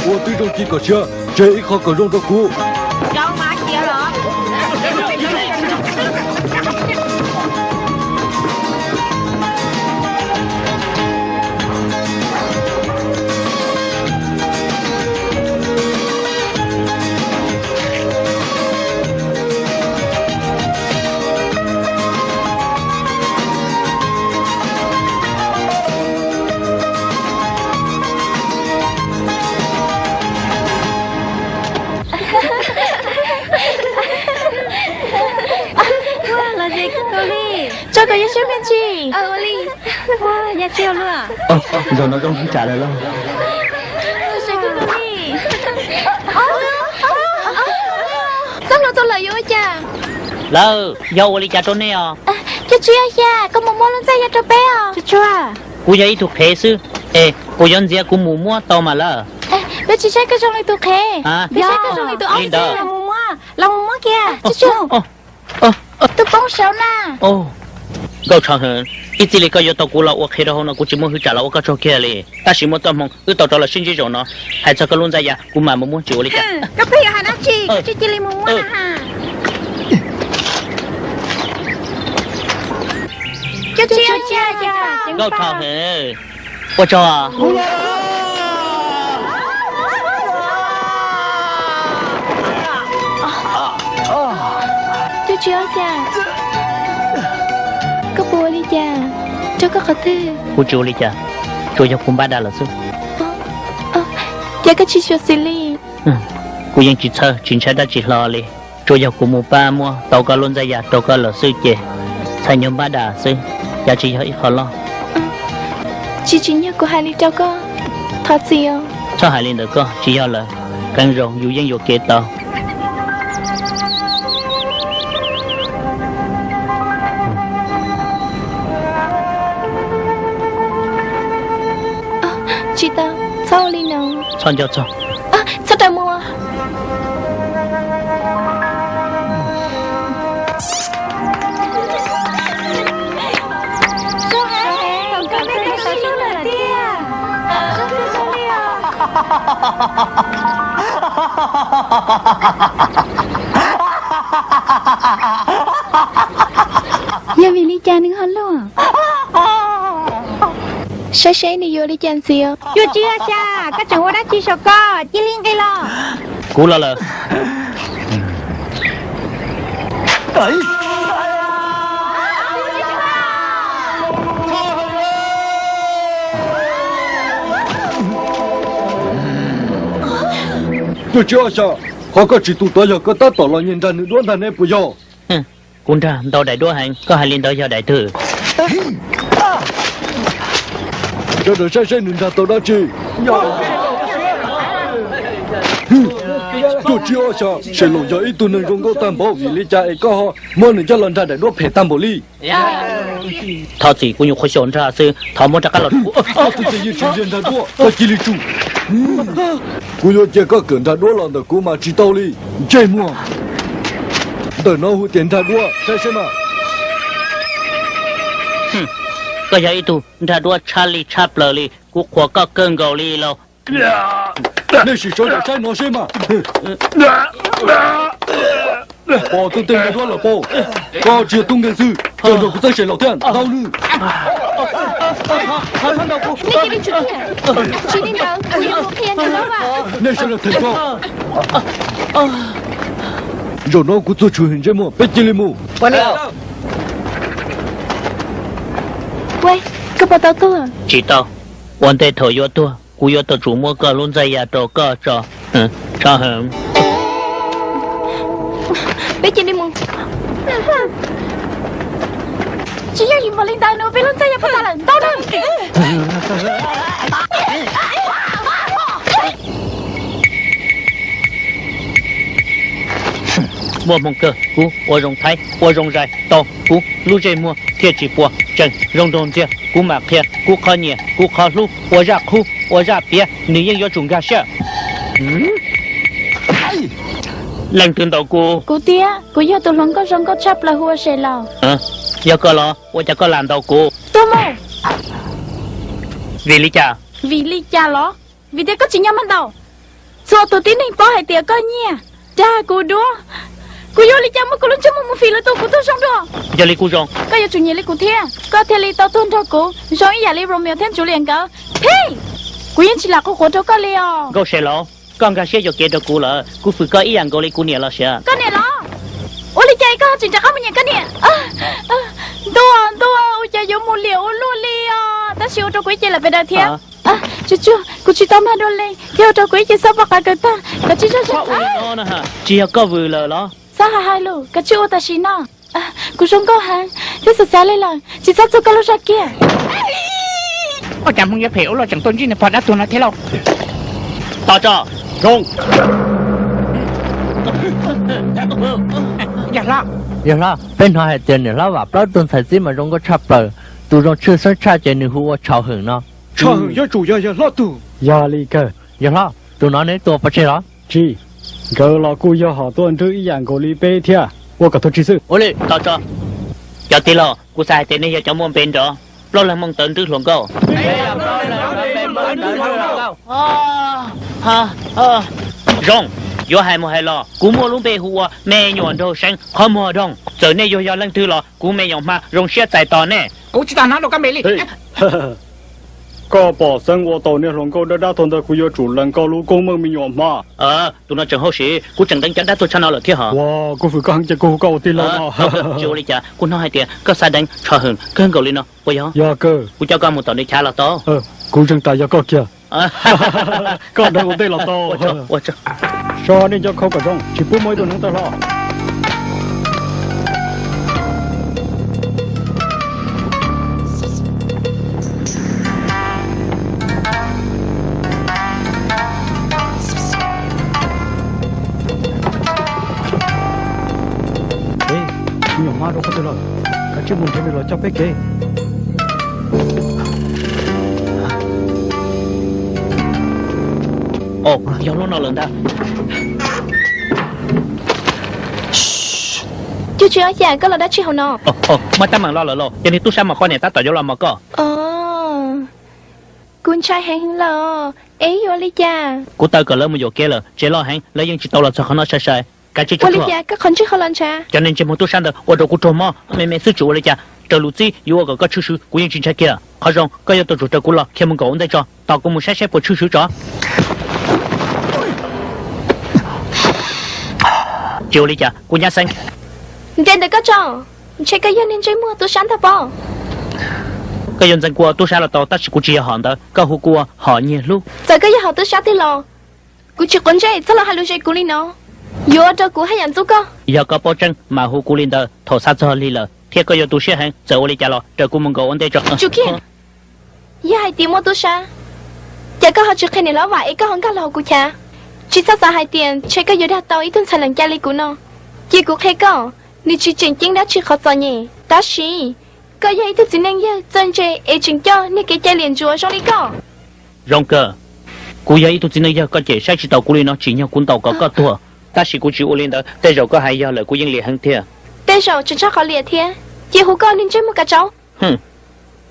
Ua tib zoo ci kom siab, tseg ib qho kom zoo rau kuv. Los ze koj li, tso kom yog siab me ntsis. Ua li, yog siab luaj. Zaum no zoo tsam lawm lauj. Txoj hlua tau lawm yuav ua cas? Lawm, yog ua li cas rau nej os? Cov tswv yog xya, koj mus muab lub ntxaij yog rau peb os. Kuv yog ib tug qhev xwb, es puas yuav ntxias kuv mus muab tau mas lawm? Peb tsis saib koj zoo li tus qhev, peb saib koj zoo li tus aub ntxwg. Los mus muab kiag. Tus poob saud na. Nkauj Tsho Hwm, ib txij li koj yuav tau kuv los ua qhev rau hauv no, kuv tsis muaj hwj tsam los ua koj tsaug kiag li. Tab sis muaj txoj hmoo wb tau rov los sib ntsib zaum no, hais txog koj lub ntxaij ya kuv mam mus muab, tsis ua li cas. Koj pheej yuav hais dab tsi, koj tsis cia li mus muab na ha. Nkauj Tsho Hwm, ua tsaug. Nkauj Tsho Hwm, koj puas ua li cas? Rau koj qhov twg? Kuv tsis ua li cas, tsuas yog kuv npab dam lawm xwb. Ces koj tsis xyuam xim li? Kuv yeej tsis txhawj tsis ntshai dab tsi hlo li, tsuas yog kuv mus pab muab tau koj lub ntxaij ya rau koj lawm xwb ces txhais nyuag npab dam xwb, cas tsis yog ib qho loj. Tsis tsim nyog kuv hais li rau koj, thov txim os. Txhob hais li ntawd koj, tsis yog lawm, qee zaus yus yeej yuam kev tau. Tsis tau, txhob ua li no. Txhob nco txog. Txhob raws mus. Yog vim li cas nws ho luaj? Saib seb nws yuav li cas ntxiv. Yuav tsis yog xya, koj tseem ua dab tsi saum ko? Cia li nqis los. Kuv los lawm. Yuav tsis yog xya, qhov koj tsis tu tod yog koj tab tom los nyiag nrag nws duab ntag ne puas yog? Kuv nrag ntau daim duab heev, koj hais li ntawd yog daim twg? Sawv daws saib seb nws nrag tau dab tsi. Yuav tsis yog xya, Sem Laus yog ib tug neeg zoo nkauj tag npaum, vim li cas es koj ho muab nws coj los nrag daim duab phem tag npaum li? Thov txim, kuv nyuam qhuav xyaum nrag xwb, thov muab rov qab los rau kuv. Koj tus txiv yeej tsis nyiag nrag duab, koj cia li tsum. Kuv yuav cia koj kawm nrag duab los ntawm kuv mas tsis tau li. Ntsej muag, ntawm no hu tias nrag duab, saib seb mas. Koj yog ib tug nrag duab tshaj li tshaj plaws li, kuv qhuas koj kawg nkaus li lauj. Nej sim sawv daws saib no seb mas. Pom tus tej nrag duab lawm pob? Koj tsis yog tub nkeeg xwb, coj nrog kuv txeeb Sem Laus thiab ntaus nws. Nej cia li tsum thiab. Tsis li ntawd, kuv yuav mus qhia nrag duab. Nej sawv daws them koj. Zaum no kuv txuag tshwm sim ntsej muag, peb cia li mus. Koj puas tau tuag? Tsis tau. Ua ntej thaum yuav tuag, kuv yuav tau tsum muab koj lub ntxaj ya rau koj tso. Tso heev. Peb cia li mus. Tsis yooj yim npaum li ntawd, nws ua peb lub ntxaj ya puag ta lawm, ntau na. Muaj hmoo kawg, kuv ua zoo thaib, ua zoo zais, tau kuv lub ntsej muag thiaj tsis puas tsees. Zoo nraug ntxiag, kuv mam qhia kuv qhov nyiam, kuv qhov hlub, ua zaj qhub, ua zaj piav, nws yeej yuav tsum nkag siab. Leej twg ntaus kuv? Kuv thiab, kuv yog tus hluas nkauj zoo nkauj tshaj plaws hu ua Sem Laus. Yog koj los, ua cas koj lam ntaus kuv? Tuag mus. Vim li cas? Vim li cas los? Vim tias koj tsim nyog mag ntaus. Txhua tus tib neeg paub hais tias koj nyiag, dag kuv duab. Kuv yuav ua li cas muab kuv lub ntsej muag mus fim lwm tus kuv tuag zoo dua? Yog li kuj zoo. Koj yuav tsum nyiam li kuv thiab, koj thiaj li tau tuag nrog kuv zoo ib yam li Romeo thiab Juliet nkawd. Phij! Kuv yeej tsis lam quaj quav rau koj li os. Nkauj Sem Laus, koj nkag siab yuam kev rau kuv lawm, kuv fwm koj ib yam nkaus li kuv niam los sis? Koj niam los? Ua li cas koj ho tseem rov qab mus nyiam koj niam? Ntuj, ntuj, ua cas yuav mus liam ua luaj li os. Tab sis ua rau kuv ib ce lawm pes daws thiab. Tsuag tsuag, kuv tsis tau mag dua li thiab, ua rau kuv ib ce xob poj qav kawg tag. Koj tsis zoo zoo. Tsis yog koj vwm lawm los? Txhob hais hais lus, koj tsis ua tam sim no. Kuv zoo nkauj heev thiab xav xav li lawm, tsis txhob txuag koj lub zog kiag. Ua cas Hmoob yuav phem ua luaj tseem tuaj ntsib niag pog dab tuag no thiab lauj? Tos tso. Zoo. Yawg hlob, yawg hlob, peb hnov hais tias niam hlob vam plaub tug ntxhais txib mas zoo nkauj tshaj plaws, tus zoo tshwj xeeb tshaj ces nws hu ua Tshau Hwm no. Tshau Hwm yuav tsum yog yawg hlob tug. Yog li kawg. Yawg hlob, tus no neb tua pov tseg los? Tsis, nkawd los kuj yog hom tuaj nrwb ib yam nkaus li peb thiab, ua kom tag tsis xwb. Ua li, tos tso. Cov tij laug, kuv xav hais tias nej yog cov muaj npe nrov, plaub leeg mooj tawv nrwb hluas nkauj. Zoo, yuav hais mus hais los, kuv muaj lub npe hu ua me nyuam nraug seev qhov muag doog. Txawm nej yuav yog leej twg los kuv me nyuam hma zoo siab txais tos nej. Kuv tsis tau hnov dua koj npe li. Koj pom xeeb ua tau niag hluas nkauj dawb dab tuag ntawd, kuv yuav tsum lees koj lub koob meej me nyuam hma. Tus no tseem hauj sim, kuv tseem deev cov dab tuag tshaj no lawm thiab hos. Ua, kuv fwm koj heev ces kuv hu koj ua tij laug no. Tsis ua li cas, kuv hnov hais tias koj xav deev Tshau Hwm kawg nkaus li no puas yog? Yog kawg. Kuv coj koj mus tom nws chav los tau. Kuv zeeg tas yog koj kiag. Koj deev ua ntej los tau. So nej nco khau kom zoo, tsis pub muaj ib tug neev tawg hlo. Nyuam hma rau qhov twg lawm? Kav tsij mus nrhiav nws los coj peb kev. Yog hnub no lawm ntag. Cuaj tsib ob xya, koj los dab tsi hauv no? Muaj teeb meem los lawm los? Yog niag tub sab mos qoj niam tab tom yuav los mos koj. Kuv ntshai heev lawm, es yuav ua li cas? Kuv taw kom lawv mus yuam kev lawm, tsev loj heev, lawv yeej tsis tau los txog qhov no sai sai. Kav tsij tsuj ua li cas koj qhov ntswg ho los ntshav? Cov neeg ntsej muag tub sab ntawd ua rau kuv raug mob, me me xwb tsis ua li cas. Raws lus txib yuav ua kom koj tshwj swv, kuv yeej tsis ntshai kiag. Qhov zoo, koj yuav tau tsum raws kuv los khiav mus nkaum ua ntej tso, tos kuv mus saib saib puas tshwj swv tso. Tsis ua li cas, kuv nyab xeeb. Nres ntawm koj tso, ntshe koj yog niag ntsej muag tub sab ntag pob. Koj yuav ntxeev kuv ua tub sab los tau, tab sis kuv tsis yog hom ntawd, koj hu kuv ua hom nyiag hlub. Txawm koj yog hom tub sab twg los, kuv tsis quav ntsej txhob los hais lus zes kuv li no. Yuav ua rau kuv haj yam ntxub koj. Yog koj paub tseeb mas hu kuv li ntawd, thaum xav txog lig lawm thiab koj yuav tu siab heev, txawm ua li cas los raws kuv mus nkaum ua ntej tso. Tsum kiag. Yog hais tias muaj tub sab, cas koj ho tsis qhia niam hlob Vam es koj ho nkag los hauv kuv chav? Tsis txhob xav hais tias ntshe koj yuav dag tau ib tug ntxhais lees cai li kuv no. Cia kuv qhia koj, nws tsis tseem ceeb dab tsi qhov txom nyem, tab sis koj yog ib tug txiv neej yawg txawj ntse es tseem coj niag kev cai liam ntsuav zoo li koj. Zoo kawg, kuv yog ib tug txiv neej yawg koj cem saib tsis taus kuv li no tsim nyog kuv ntaus kom koj tuag. Tab sis kuv tsis ua li ntawd, tej zaum koj hais yog lawm kuv yeej liam heev thiab. Tej zaum tseem tshaj qhov liam thiab, cia hu koj niag ntsej muag kav tsaub.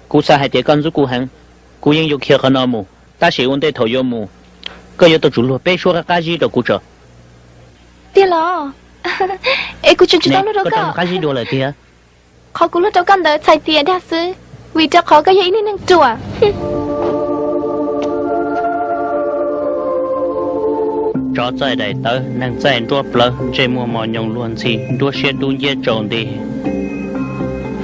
Kuv xav hais tias koj ntxub kuv heev, kuv yeej yuav khiav qhov no mus, tab sis ua ntej thaum yuav mus, koj yuav tau tsum luag peb suab qab qab zib rau kuv tso. Tiag los? Es kuv tseem tsis tau luag rau koj. Qab zib dua lawm tiag. Qhov kuv luag rau koj ntawd txhais tias dag xwb, vim rau qhov koj yog ib niag neeg ruam. Tsov txaij daim tawv, neeg txaij nruab plawv, ntsej muag mos nyoos luag ntxhi, nruab siab dub nciab tsaus nti.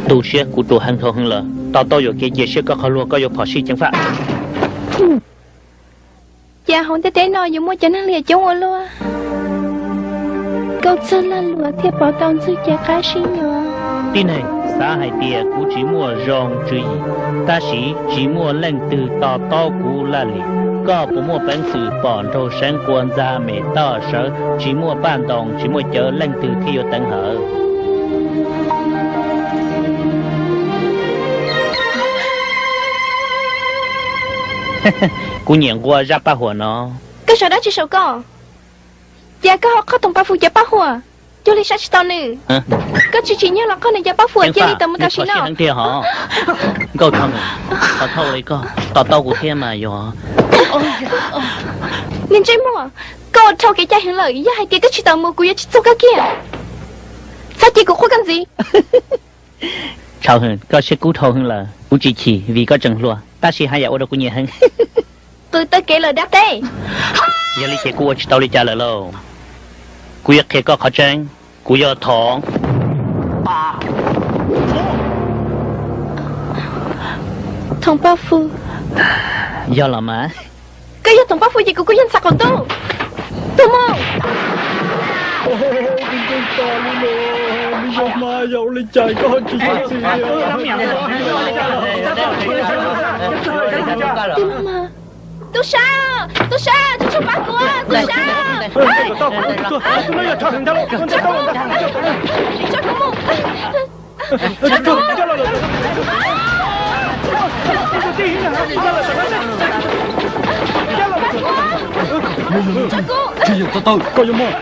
Tu siab, kuv ruam heev dhau heev lawm, to taub yuam kev cia siab koj qhov luag koj yuav phom sij ceev faj. Cas hauv ntiaj teb no yuav muaj cov neeg liam coob ua luaj. Koj txawj lag luam thiaj pov tau ntxwg cev qab zib no. Tib neeg xav hais tias kuv tsis muaj zoo tswv yim, tab sis tsis muaj leej twg to taub kuv laj lim. Koj puas muaj peev xwm pom nraug seev kua ntxa mem toj sawv, tsis muaj paj ntoos tsis muaj cawv leej twg thiaj yuav teev hawm? Kuv nyiam nqua zaj paj huam no. Koj sau dab tsi saum koj? Cas koj ho qhov thoom paj fu cov paj huam, cuag li saib tsis taus nws. Koj tsis tsim nyog los qhov nws cov paj huam cia li tau mus tam sim no. Nkauj Thoj, qhov thauj li koj to taub kuv thiab mas yog. Niag ntsej muag, koj ua dhau kev cai heev lawm, yog hais tias koj tsis tau mus kuv yuav tsis txuag koj kiag. Txhob cia kuv qhuab koj ntxiv. Tshauv heev, koj siab kub dhau heev lawm. Kuv tsis chim vim koj tseem hluas, tab sis haj yam ua rau kuv nyiam heev. Qw taw kev lawm dab teb. Yog li ces kuv ua tsis tau li cas lawm lauj. Kuv yuav qhia koj qhov tseeb, kuv yog Thoom. Thoom Paj Fu. Yog los mas. Koj yog Thoom Paj Fu ces kuv kuj yog ntxhais qaum ntuj. Tuag mus. Tub sab, tub sab, tub sab, pab kuv, tub sab. Tso kuv mus.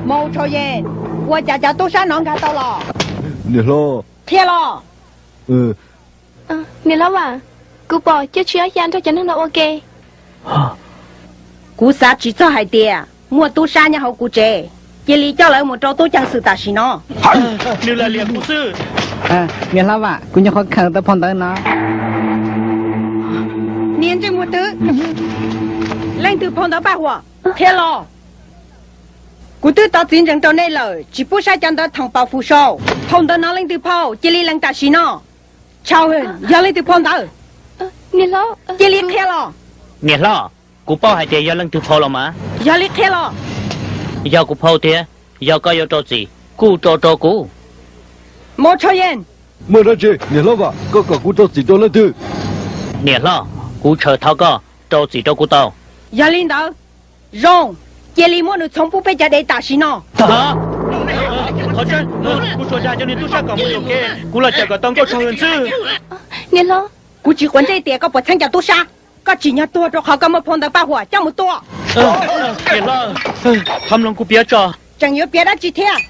Mus Tshau Yej, ua cas cov tub sab no nkag tau los? Niam hlob. Qhia los. Niam hlob Vam, kuv pom Cuaj Tsib Ob Xya nrog cov neeg no ua ke. Kuv xav tsis txog hais tias muaj tub sab nyob hauv kuv tsev, cia li coj lawv mus rau tub ceev xwm tam sim no. Nws lam liam kuv xwb. Niam hlob Vam, kuv nyuam qhuav khaws tau phau ntawv no. Niag ntsej muag twg, leej twg phau ntawv paj huam, qhia los. Kuv twb tos txiv ntseeg rau nej lawm, tsis pub saib cov ntawv Thaum Pam Fum sau. Phau ntawv no leej twg phau, cia li lees tam sim no. Tshau Hwm, yog leej twg phau ntawv? Cia li qhia los. Niam hlob, kuv paub hais tias yog leej twg phau los mas. Yog li qhia los. Yog kuv phau thiab, yog koj yuav rau txim, kuj rau rau kuv. Mos Tshau Yeej. Muaj dab tsi, niam hlob Vam, koj kom kuv rau txim rau leej twg? Niam hlob, kuv tshawm thov koj rau txim rau kuv tau. Yog li ntawd, zoo, cia li muab nws txhoov pub peb cov dev tam sim no. Qhov tseeb, kuv tsuas dag cov niag tub sab kom mus yuam kev, kuv los cawm kom tau nkauj Tshau Hwm xwb. Niam hlob, kuv tsis quav ntsej tias koj puas txheeb cov tub sab, koj tsim nyog tuag rau qhov koj muab phau ntawv paj huam coj mus tua. Niam hlob, thov mloog kuv piav tso. Tseem yuav piav dab tsi thiab?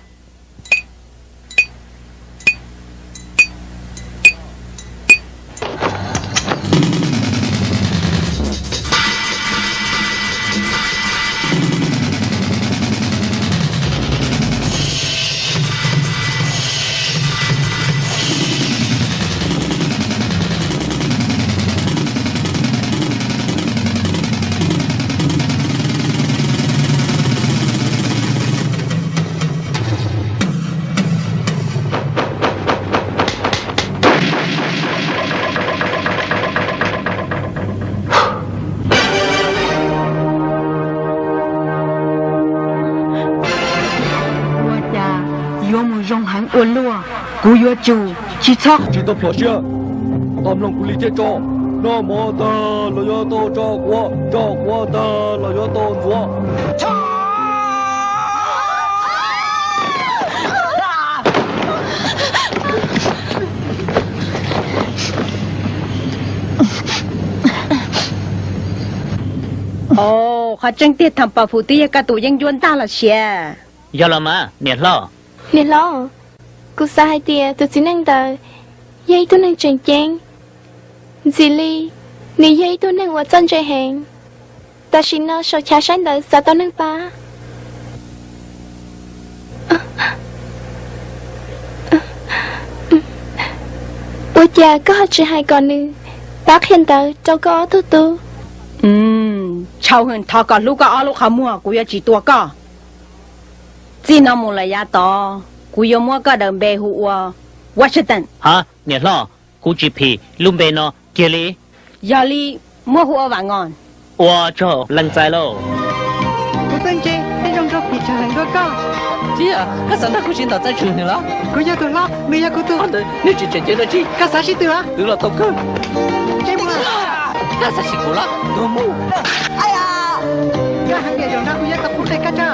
Ua cas yuav mus zoo heev ua luaj? Kuv yuav tsum tsis txhob, tsis tau plhom siab. Tos mloog kuv li thiab tso. Noj mov tag los yuav tau tso quav, tso quav tag los yuav tau ntxuav. Qhov tseeb tiag Tham Pam Fum twb yog koj tus yeeb ncuab ntag los sis? Yog los mas, niam hlob. Niam hlob, kuv xav hais tias tus txiv neej ntawd yog ib tug neeg tseem ceeb. Ntxim li, nws yog ib tug neeg uas txawj ntse heev. Tam sim no saum chav saib ntawv xav tau neeg pab. Ua cas koj ho tsis hais kom nws pab qhia ntawv rau koj ob tug tub? Tshau Hwm, thov kom hlub koj ob lub qhov muag, kuv yuav tsis tua koj. Txij no mus lawm yav tod, kuv yuav muab koj daws npe hu ua Washington. Ha, niam hlob, kuv tsis phim lub npe no kiag li. Yog li, muab hu ua Vam Ngos. Ua tsaug leej txais lauj. Kuv txawj ntse thiab zoo nraug phim tshaj leej dua koj. Txiv, koj xav nrog kuv sib ntaus txawj tshwm nws los? Kuv yog tus hlob, nws yog kuv tus. Ntawd nej tsis tseem ceeb dab tsi? Koj xav sib tw los? Twv los tau kawg. Koj xav sim kuv los? Tuag mus. Koj hais tias zaum no kuv yuav tau qub qe koj tso.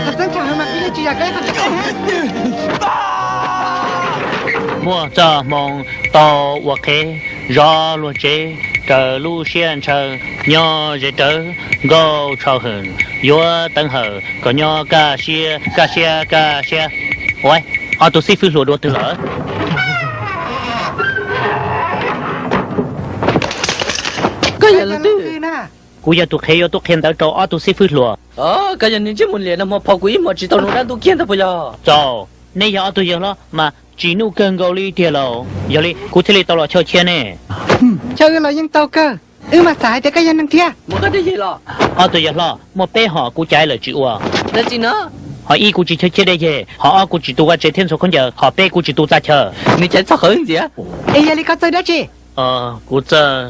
Qhov txeeb tshaj heev mas kuv yeej tsis yam koj ib qho tseeb. Muaj txoj hmoo tau ua qhev, zov luag tsev, raws lub siab ntshaw, nyob ze rawv, Nkauj Tshau Hwm yuav teev hawm kom nyob kaj siab kaj siab kaj siab. Ua, ob tug xib fwb hluas dua twg lawm? Koj yog leej twg? Kuv yog tus qhev yuav tuaj qhia ntawv rau ob tug xib fwb hluas. Koj yog niag ntsej muag liam nag hmo phom kuv ib hmos tsis tau zoo dab ntub kiag ntag puas yog? Txaus, neb yog ob tug yawg hlob mas tsis nuj kawg nkaus li tiag lauj. Yog li kuv thiaj li tau los chawj cheb nej. Chawj wb los yeej tau kawg, wb mas xav hais tias koj yog neeg thiab. Muab koj dej yeg los. Ob tug yawg hlob, muaj peb hom kuv caiv lawm tsis ua. Dab tsi no? Hom ib kuv tsis chawj cheb dej yeg, hom ob kuv tsis tu vaj tse thiab ntxhua khaub ncaws, hom peb kuv tsis tu txaj chaw. Nws caiv txog qhov wb ntxias. Es yog li koj txawj dab tsi? Kuv txawj,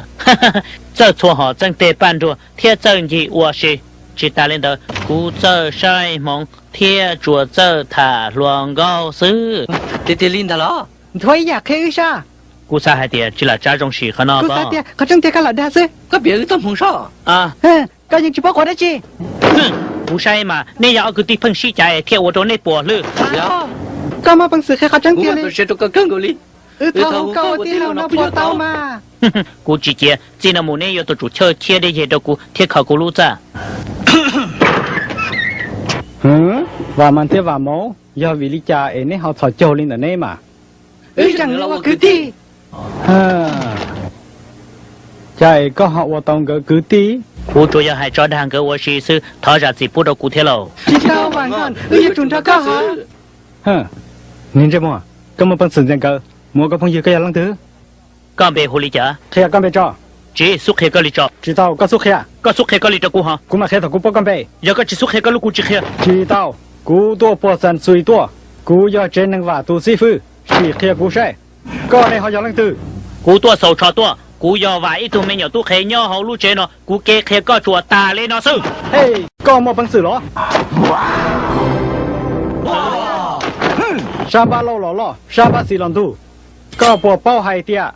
txawj txhua hom txeej teg paj nruag thiab txawj ncig ua si. Tsis tas li ntawd, kuv txawj saib hmoov thiab tsuas txawj tham hluas nkauj xwb. Tiag tiag li ntag los? Nthuav ib yam qhia wb sab. Kuv xav hais tias tsis lam tsa zoo sim qhov no. Kuv xav tias qhov tseeb tiag koj lam dag xwb. Koj piav wb txoj hmoov soj. Koj yeej tsis paub qhov dab tsi. Kuv saib mas nej yog ob kwv tij pheej sib cav es thiaj ua rau nej puas hwj. Koj muaj peev xwm qhia qhov tseeb tiag li. Wb thov hu koj ua tij laug no puas tau mas? Kuv tsis cia, txij no mus neb yuav tau tsum chawj cheb dej yeg rau kuv thiab kho kuv lub txaj. Vam Mas thiab Vam Mauv, yog vim li cas es neb ho txhos caug li ntawm neb mas? Wb zeem ua kwv tij. Cas es koj ho ua tau nkawd kwv tij? Kuv tsuas yog hais tso dag nkawd ua si xwb, thov zam txim pub rau kuv thiab lauj. Tsis tau, Vam Ngos, wb yuav tsum nrog koj hais. Niag ntsej muag, koj muaj peev xwm ntxias nkawd, mus ua koj phooj ywg koj yog leej twg? Koj npe hu li cas? Qhia koj npe tso. Tsis xub qhia koj li tso. Tsis tau, koj xub qhia. Koj xub qhia koj li rau kuv ho. Kuv mam qhia thaum kuv paub koj npe. Yog koj tsis xub qhia koj lub kuv tsis qhia. Tsis tau, kuv tuaj puag Xas Xus tuaj, kuv yog tsev neeg vam tus xib fwb, sim qhia kuv saib, koj ne ho yog leej twg? Kuv tuaj xaus tsho tuaj, kuv yog vam ib tug me nyuam tub qhe nyob hauv lub tsev no, kuv kev qhia koj tsuas tas li no xwb. Koj muaj peev xwm los? Sab npab laug los loj, sab npab xis los ntug. Koj puas paub hais tias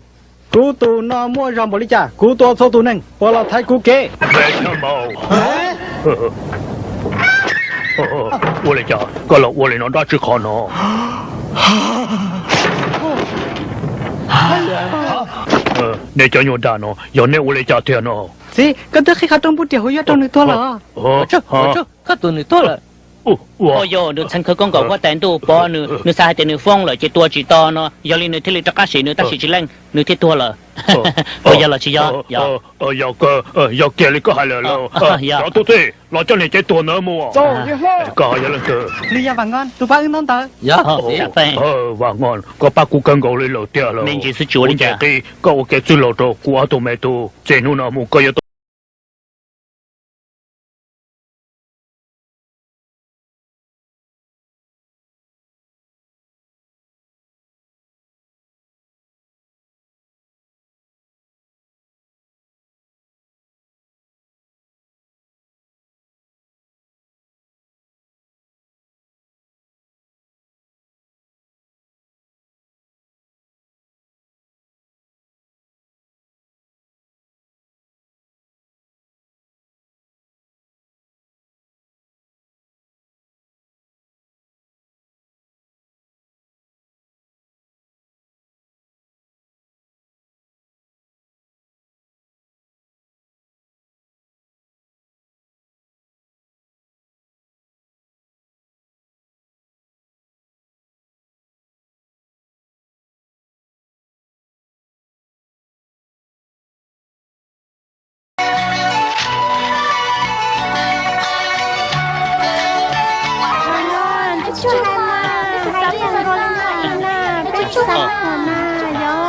kuv tus no muaj zog npaum li cas? Kuv tua txhua tus neeg puas los thaiv kuv kev? Ua li cas koj los ua li no dab tsi qhov no? Nej cov nyuag dag no, yog nej ua li cas tiag no? Txiv, koj twb qhib qhov rooj npuj riam hauv yuav rau nws tuag lawm. Koj tus nws tuag lawm. Ua yog nws txheev khawv koob nkaus huab tais ntuj pov nws, nws xav hais tias nws foob lawm ces tua tsis tau no, yog li nws thiaj li rov qab sim nws tab sis tsis leej, nws thiaj tuag lawm. Puas yog los tsis yog? Yog kiag li koj hais lawm lauj. Cov tub txib, los coj niag cev tuag ntawd mus. Koj yog leej twg? Nws yog Vam Ngon, tus pab wb ntaub ntawv. Vam Ngon, koj pab kuv kawg nkaus li lawm tiag lauj. Kuv nce qib, koj ua kev txwj laug rau kuv ob tug me tub, txij hnub no mus koj yuav tau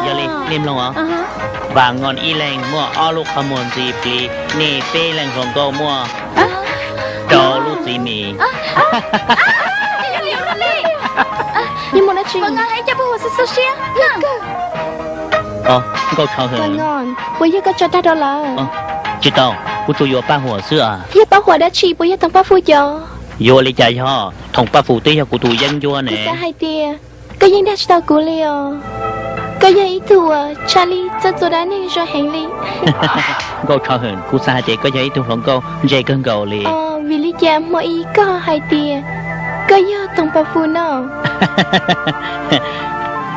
Yog li nej mloog os, Vam Ngon ib leeg muaj ob lub qhov muag ntxi plig, nej peb leeg hluas nkauj muaj rau lub txiv mis. Nkauj Tshauv Hwm, puas yog koj tso dag rau lawv? Tsis tau, kuv tsuas yuav paj huam xwb as. Yog paj huam dab tsi, puas yog Thoom Paj Fus cov? Yuav li cas yog, Thoom Paj Fus twb yog kuv tus yeeb ncuab ne. Kuv xav hais tias koj yeej dag tsis tau kuv li os. Koj yog ib tug uas tshaj lij txawj txua dab neeg zoo heev li. Nkauj Tshauv Hwm, kuv xav hais tias koj yog ib tug hluas nkauj ntse kawg nkaus li. Vim li cas hmo ib koj hais tias koj yog Thoom Paj Fus no?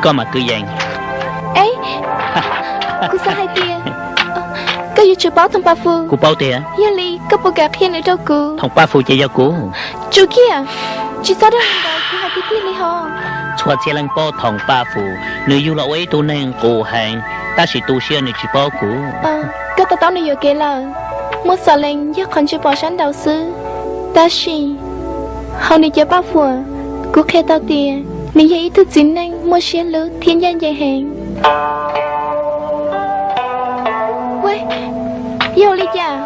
Koj mas kwv yees. Kuv xav hais tias koj yuav tsum paub Thoom Paj Fus. Kuv paub tiag. Yog li koj puas kam qhia nws rau kuv? Thoom Paj Fus ces yog kuv. Tsum kiag, tsis txhob dag li ntawd, kuv hais tiag tiag li hos. Txhua txhia leej paub Thoom Paj Fus, nws yug los ua ib tug neeg qus heev, tab sis tu siab nws tsis paub kuv. Koj to taub nws yuam kev lawm. Muaj txom lees yog qhov ntsej pom sab nraud xwb, tab sis hauv nws cov paj huam, kuv qhia tau tias nws yog ib tug txiv neej muaj siab hlub thiab ncaj ncees heev. Yog li cas?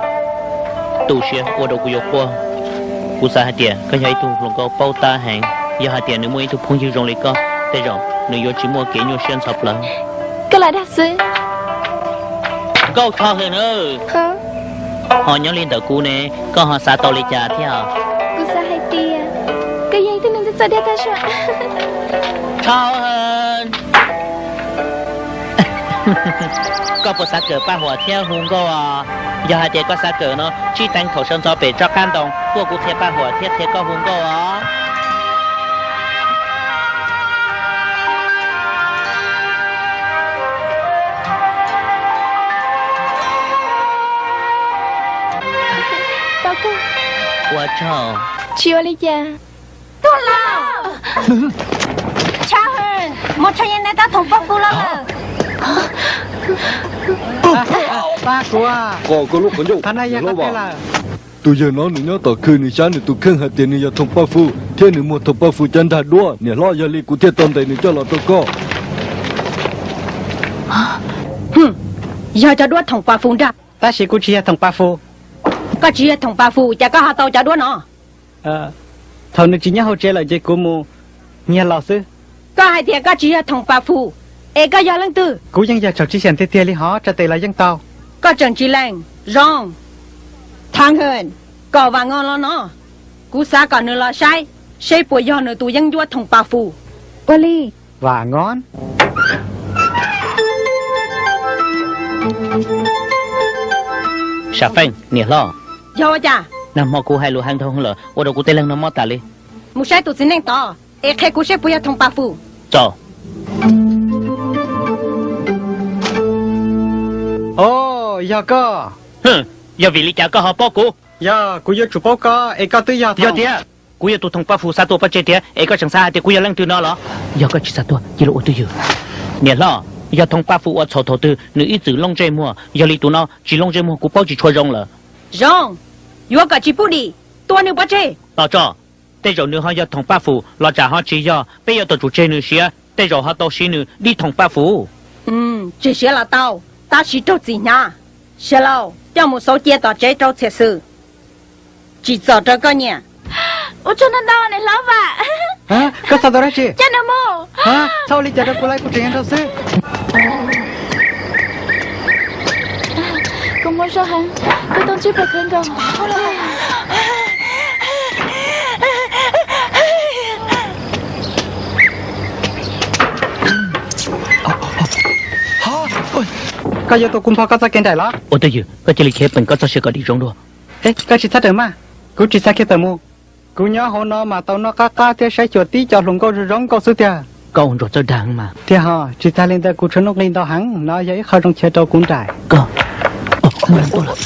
Tu siab ua rau kuv yuav quaj. Kuv xav hais tias koj yog ib tug hluas nkauj paub tab heev, yog hais tias nws muaj ib tug phooj ywg zoo li koj, tej zaum nws yuav tsis muaj kev nyuaj siab ntxhov plawv. Koj lam dag xwb. Nkauj Tshauv Hwm na, ho nyob li ntawm kuv ne, koj ho xav tau li cas thiab? Kuv xav hais tias koj yog ib tug neeg txawj dag tag zog. Tshauv Hwm, koj puas xav kawm paj huam thiab hu nkauj os? Yog hais tias koj xav kawm no, tsib teev thaum sawv ntxov pem tsob qab ntoo, kuaj kuv qhia paj huam thiab qhia koj hu nkauj os. Ua tsaug. Tsis ua li cas. Tuag lawm. Tshauv Hwm, mus rho yeej nais tab Thoom Paj Fus los lawm. Pab kuv, qhov no yog qhov twg lawm? Tus yawg no nws nyob tom khw, nws xyab nws tus kheej hais tias nws yog Thoom Paj Fus. thiab nws muag Thoom Paj Fus cov nrag duab. Niam hlob, yog li kuv thiaj tau ntes nws coj los rau koj. Yog cov duab Thoom Paj Fus nrag. Tab sis kuv tsis yog Thoom Paj Fus. Koj tsis yog Thoom Paj Fus, cas koj ho tau cov duab no? Thaum nws tsis nyob hauv tsev lawm ces kuv mus nyiag los xwb. Koj hais tias koj tsis yog Thoom Paj Fus, es koj yog leej twg? Kuv yeej yog Tsaum Tsib Xiam tiag tiag li hov, tsa tes los yeej tau. Koj tseem tsis lees. Zoo, Thaj Hwm, kom Vam Ngo los no. Kuv xav kom nws los saib seb puas yog nws tus yeeb ncuab Thoom Paj Fus. Ua li. Vam Ngo. Sam Feej, niam hlob. Yog ua cas? Nag hmo kuv hais lus heev dhau lawm, ua rau kuv tej leeg no mob tas li. Mus saib tus txiv neej tod es qhia kuv seb puas yog Thoom Paj Fus. Tso. Os, yog koj. Yog vim li cas koj ho paub kuv? Yog kuv yuav tsum paub koj es koj twb yog. Yog tias kuv yog tus Thoom Paj Fus xa tuaj pov tseg tiag es koj tseem xav hais tias kuv yog leej twg no los? Yog koj tsis xa tuaj cia luag ua twj ywm. Niam hlob, yog Thoom Paj Fus ua txhaum thaum twg nws ib txwm loo ntsej muag, yog li tus no tsis loo ntsej muag kuv paub tsis tshua zoo lawm. Zoo, yuav kom tsis pub dim, tua nws pov tseg. Tos tso, tej zaum nws ho yog Thoom Paj Fus los tsam ho tsis yog, peb yuav tau tsum tseg nws siav, tej zaum ho tau siv nws dim Thoom Paj Fus. Tseg siav los tau, tab sis raug txim hnyav. Xya Lauj, coj mus xauv cia tom tsev rau txhiam xwm. Tsim txom rau koj nyiam. Ua tsaug ntau ntau niam hlob Vam. Koj xav tau dab tsi? Coj nws mus. Txhob ua li cas rau kuv lawm, kuv tseem yog nraug xwb. Koj muaj zog heev, koj tau ntsib pog khawv nkaus. Koj yuav tua kuv npog koj txoj kev nraim los? Ua twj ywm, koj cia li khiav peem koj txoj sia kom dim zoo dua. Koj tsis txhob rawm maj, kuv tsis xav khiav tawm mus. Kuv nyob hauv no mas tau noj qab qab thiab saib xyuas tib co hluas nkauj zoo zoo nkauj xwb tiag. Koj ua ntsuag txawj dag mas. Tiag ho, tsis tag li ntawd kuv tshuav nuj nqis ntau heev, no yog ib qho zoo chaw rau kuv nraim. Koj, muaj leej tuaj lawm.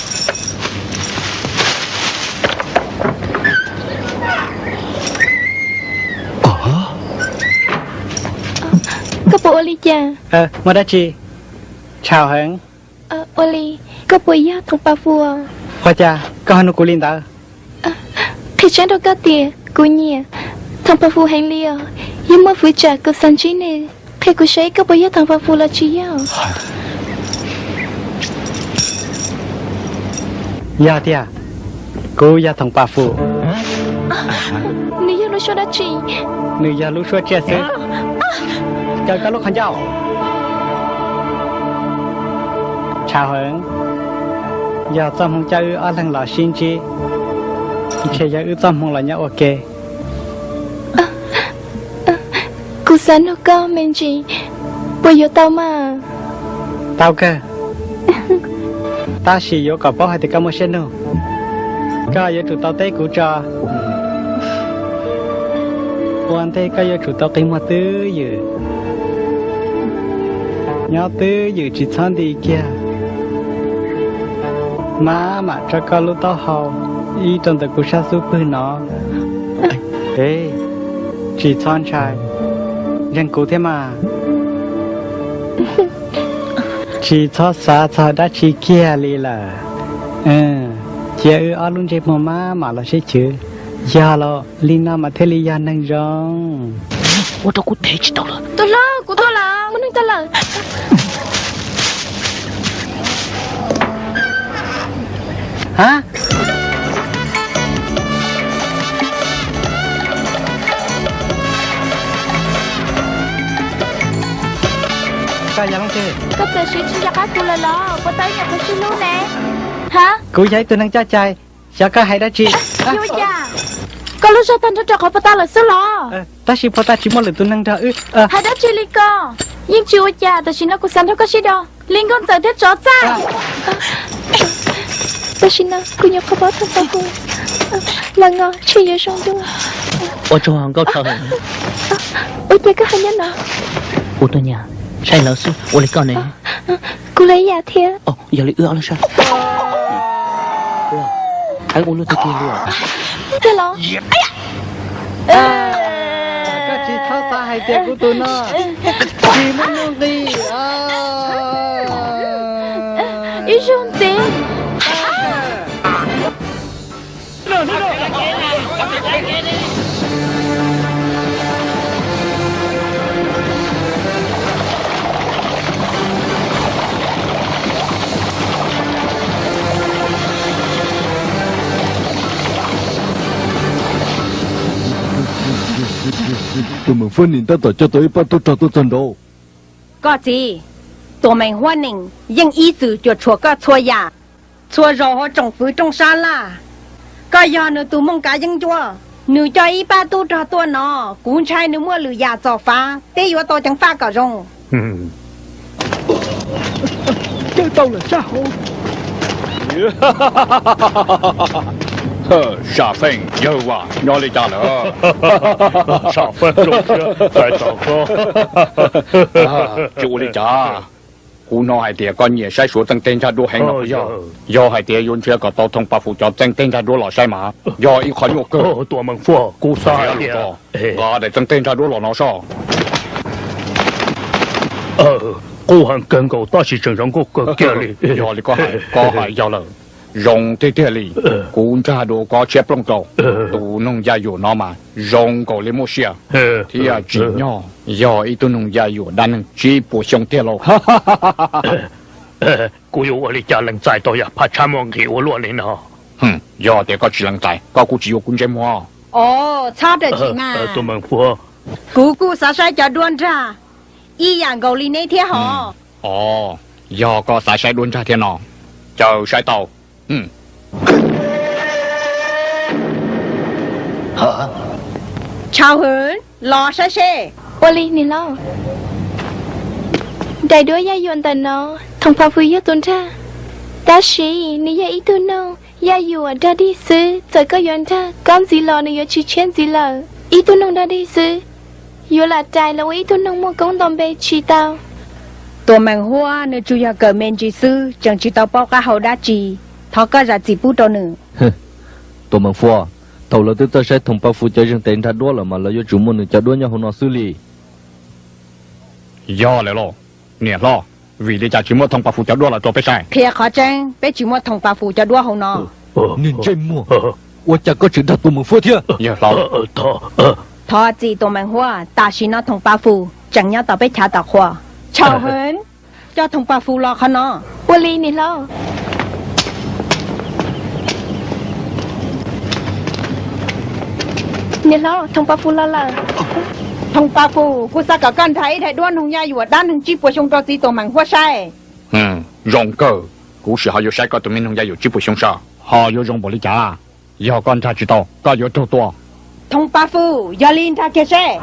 Koj puas ua li cas? Muaj dab tsi? Tshau heev. Ua li, koj puas yog Thoom Paj Fus? Ua cas koj ho nug kuv li ntawd? Qhia tseeb rau koj tias kuv nyiam Thoom Paj Fus heev li os. Yog muaj fwv tsam kuv xav ntsib nws, qhia kuv saib koj puas yog Thoom Paj Fus los tsis yog. Yog tiag, kuv yog Thoom Paj Fus. Nws yog lub suab dab tsi? Nws yog lub suab tsiaj xwb. Kaw koj lub qhov ncauj. Tshau heev, yog txoj hmoo coj wb ob leeg los sib ntsib, ntshe yog wb txoj hmoo los nyob ua ke. Kuv xav nug koj me ntsis, puas yuav tau mas? Tau kawg, tab sis yuav kom paub hais tias koj muaj siab nug. Koj yuav tsum tau teb kuv tso. Ua ntej koj yuav tsum tau qi muag twj ywm. Nyob twj ywm tsis txhob nti kiag. Maj mam tso koj lub taub hau ib rau ntawm kuv sab xub pwg no. Tsis txhob ntshai, ntseeg kuv thiab mas. Tsis txhob xav txog dab tsi kiag li lawm. Cia wb ob lub ntsej muag maj mam los sib chwv. Yog los li no mas thiaj li yog neeg zoo. Ua rau kuv thev tsis tau lawm. Tus hlub, kuv tuaj lawm, muaj neeg tuaj lawm. Ha? Koj yog leej twg? Koj txawm siv tsis nco qab kuv lawm los? Puas tau ib nyuag qhov sib hlub ne? Ha? Kuv yog ib tug neeg coj cai, xyov koj hais dab tsi. Ua cas koj lub zog tag nrho rau qhov puag ta lawm xwb los? Tab sis puag ta tsis muaj lwm tus neeg nrog wb. Hais dab tsi li ko? Yeej tsis ua cas, tam sim no kuv xav nrog koj sib do li nkauj ntxawm thiab tsov txaj. Tam sim no kuv nyuam qhuav paub tau kuv los ngos, ntshe yuav zoo dua. Ua tsaug nkauj txhawj. Ua cas koj ho nyob no? Kuv tuaj nyiam saib lawv xwb, ua li koj ne? Kuv los ib yam thiab. Yog li wb ob leeg sab. Heev ua luaj tiag tiag li. Tiag los? Koj tsis txhob xav hais tias kuv tus no tsis muaj nuj nqis. Ib zaug ntxiv. Tus Meem Huab nim tab tom coj tau ib pab tub rog tuaj txog nraud. Koj txiv, Tuam Meem Huab nees yeej ib txwm cuam tshuam koj txhua yam. Txhua zaus hauv tsoom fwv rooj sab laj, koj yog nws tus mooj kav yeeb ncuab. Nws coj ib pab tub rog tuaj no, kuv ntshai nws muaj lwm yam txom fav, peb yuav tau ceev faj kom zoo. Cawm tau lawm sab hauv. Sam Feej yawg Vam, nyob li cas lawm? Sam Feej zoo siab pais tos koj. Tsis ua li cas, kuv hnov hais tias koj nyiam saib Suav txeej teg ntsaj duab heev no puas yog? Yog hais tias yuav nrhiav kom tau Thoom Pas Fus cov txeej teg ntsaj duab los saib mas yog ib qho nyuaj kawg. Tuam Meem Huab, kuv xav hais tias nqa daim txeej teg ntsaj duab los no soj. Qub heev kawg nkaus tab sis tseem zoo nkauj kawg kiag li. Yog li koj hais, koj hais yog lawm. Zoo tiag tiag li. Kuv nrag dua koj tshiab plooj rau. Tus noog Yaj Yuam no mas zoo nkaus li muaj sia thiab tsim nyog yog ib tug noog Yaj Yuam dab neeg tsib puas xyoo tiag lauj. Kuv yuav ua li cas lees txais tau yam phaj tshab muaj nqis ua luaj li no? Yog tias koj tsis lees txais, koj kuj tsis yuav kuv ntsej muag. Os, txhob rawm chim mas. Kuv kuj xav saib cov duab nrag ib yam nkaus li neb thiab hos. Os, yog koj xav saib duab nrag thiab no, caw saib tau. Tshau Hwv, los saib seb. Ua li niam hlob. Daim duab Yaj Yuam ntawm no, Thoom Pas Fus yog tus nrag, tab sis nws yog ib tug noog Yaj Yuam dog dig xwb. Txawm koj yuav nrag koj ntxiv los nws yuav tsis tshiab ntxiv lawm. Ib tug noog dog dig xwb, yuav lam rais los ua ib tug noog muaj koob nto npe tsis tau. Tuam Meem Huab nws tsuas yog kawm me ntsis xwb, tseem tsis tau paub qab hau dab tsi. Thov koj zam txim pub rau nws. Tuam Meem Huab, thaum lawv twb txawj saib Thoom Pas Fus cov zeeg tes nrag duab lawm mas lawv yuav tsum muaj nws cov duab nyob hauv no xwb li. Yog lawm los, niam hlob, vim li cas tsis muab Thoom Pas Fus cov duab los rau peb saib? Qhia qhov tseeb, peb tsis muaj Thoom Pas Fus cov duab hauv no. Niag ntsej muag, ua cas koj tseem dag Tuam Meem Huab thiab? Yawg hlob, thov txim Tuam Meem Huab, tam sim no Thoom Pas Fus tseem nyob tom peb chav tom qhua. Tshau Hwv, coj Thoom Pas Fus los qhov no. Ua li niam hlob. Niam hlob, Thoom Pas Fus los lawm. Thoom Pas Fus, kuv xav kom koj nrag ib daim duab noog Yaj Yuam dab neeg tsib puas xyoo rau txiv Tuam Meem Huab saib. Zoo kawg, kuv sim ho yuav saib koj tus me noog Yaj Yuam tsib puas xyoo soj ho yuav zoo npaum li cas. Yog koj nrag tsis tau, koj yuav raug tua. Thoom Pas Fus, yog li nrag kiag seb.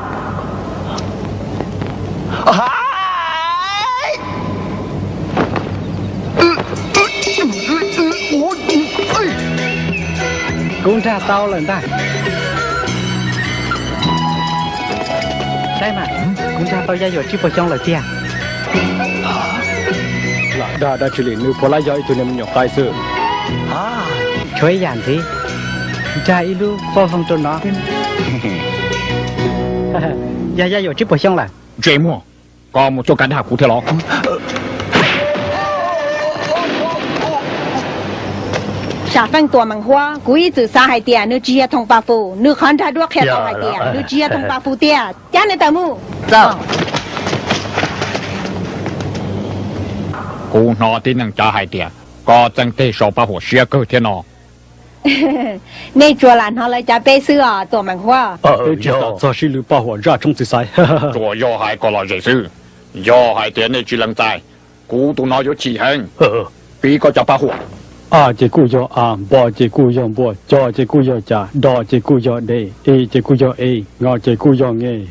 Kuv nrag tau lawm ntag. Saib mas, kuv nrag tau Yaj Yuam tsib puas xyoo lawm tiag. Lam dag dab tsi li, nws puav leej yog ib tug niag me nyuam qaib xwb. Tshuav ib yam ntxiv, nrag ib lub poj voog rau no. Yog Yaj Yuam tsib puas xyoo lawm. Ntsej muag, koj mus tuaj kaj dag kuv thiab los? Sam Feej Tuam Meem Huab, kuv ib txwm xav hais tias nws tsis yog Thoom Pas Fus, nws qhov nrag duab qhia tau hais tias nws tsis yog Thoom Pas Fus tiag. Cab nws tawm mus. Kuv hnov tib neeg cav hais tias koj txeej teg sau paj huam siab kawg thiab no. Nej tsuas lam hnov lawv cav peb xwb os Tuam Meem Huab. Peb tsis tau txog sib lwv paj huam zaj tshoob txiv xaiv. Tsuas yog hais kom lom zem xwb. Yog hais tias nej tsis lees txais, kuv tus no yuav chim heev. Pib koj cov paj huam. A ces kuj yog a, npo ces kuj yog npua, co ces kuj yog ca, do ces kuj yog de, e ces kuj yog e, ngo ces kuj yog nge.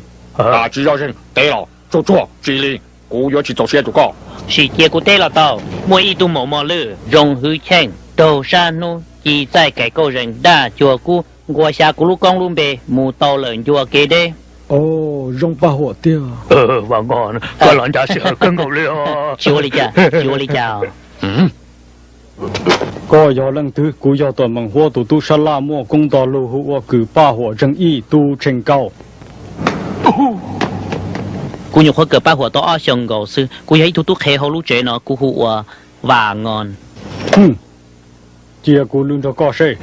Tsis zoj zeeg, teb los tsuag tsuag tsis li, kuv yuav tsis txaus siab rau koj. Sim cia kuv teb los tau. Muaj ib tug maum mos lwj zoo hwv cheej, raug sab hnub ci txaij kaim kauj zees daj cuag kub, nqua xya kuv lub koob lub npe mus tau lawm ncua kev deb. Zoo paj huam tiag. Koj los ncav sij hawm kawg nkaus li. Tsis ua li cas, tsis ua li cas. Koj yog leej twg? Kuv yog Tuam Meem Huab tus tub sab laj muaj koob nto lug hu ua Kws Paj Huam Zeeg Ib Tub Tsheej Kaub. Kuv nyuam qhuav kawm paj huam tau ob xyoos nkaus xwb. Kuv yog ib tug tub qhe hauv lub tsev no, kuv hu ua Vam Ngon. Cia kuv lwm nrog koj seb.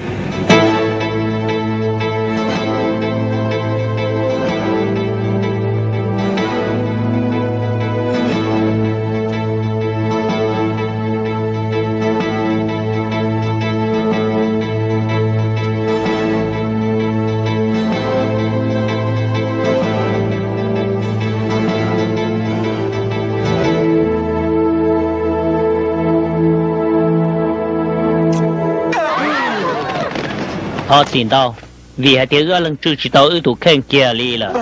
Thov txim ntau, vim hais tias wb ob leeg tswj tsis tau wb tus kheej kiag li lawm.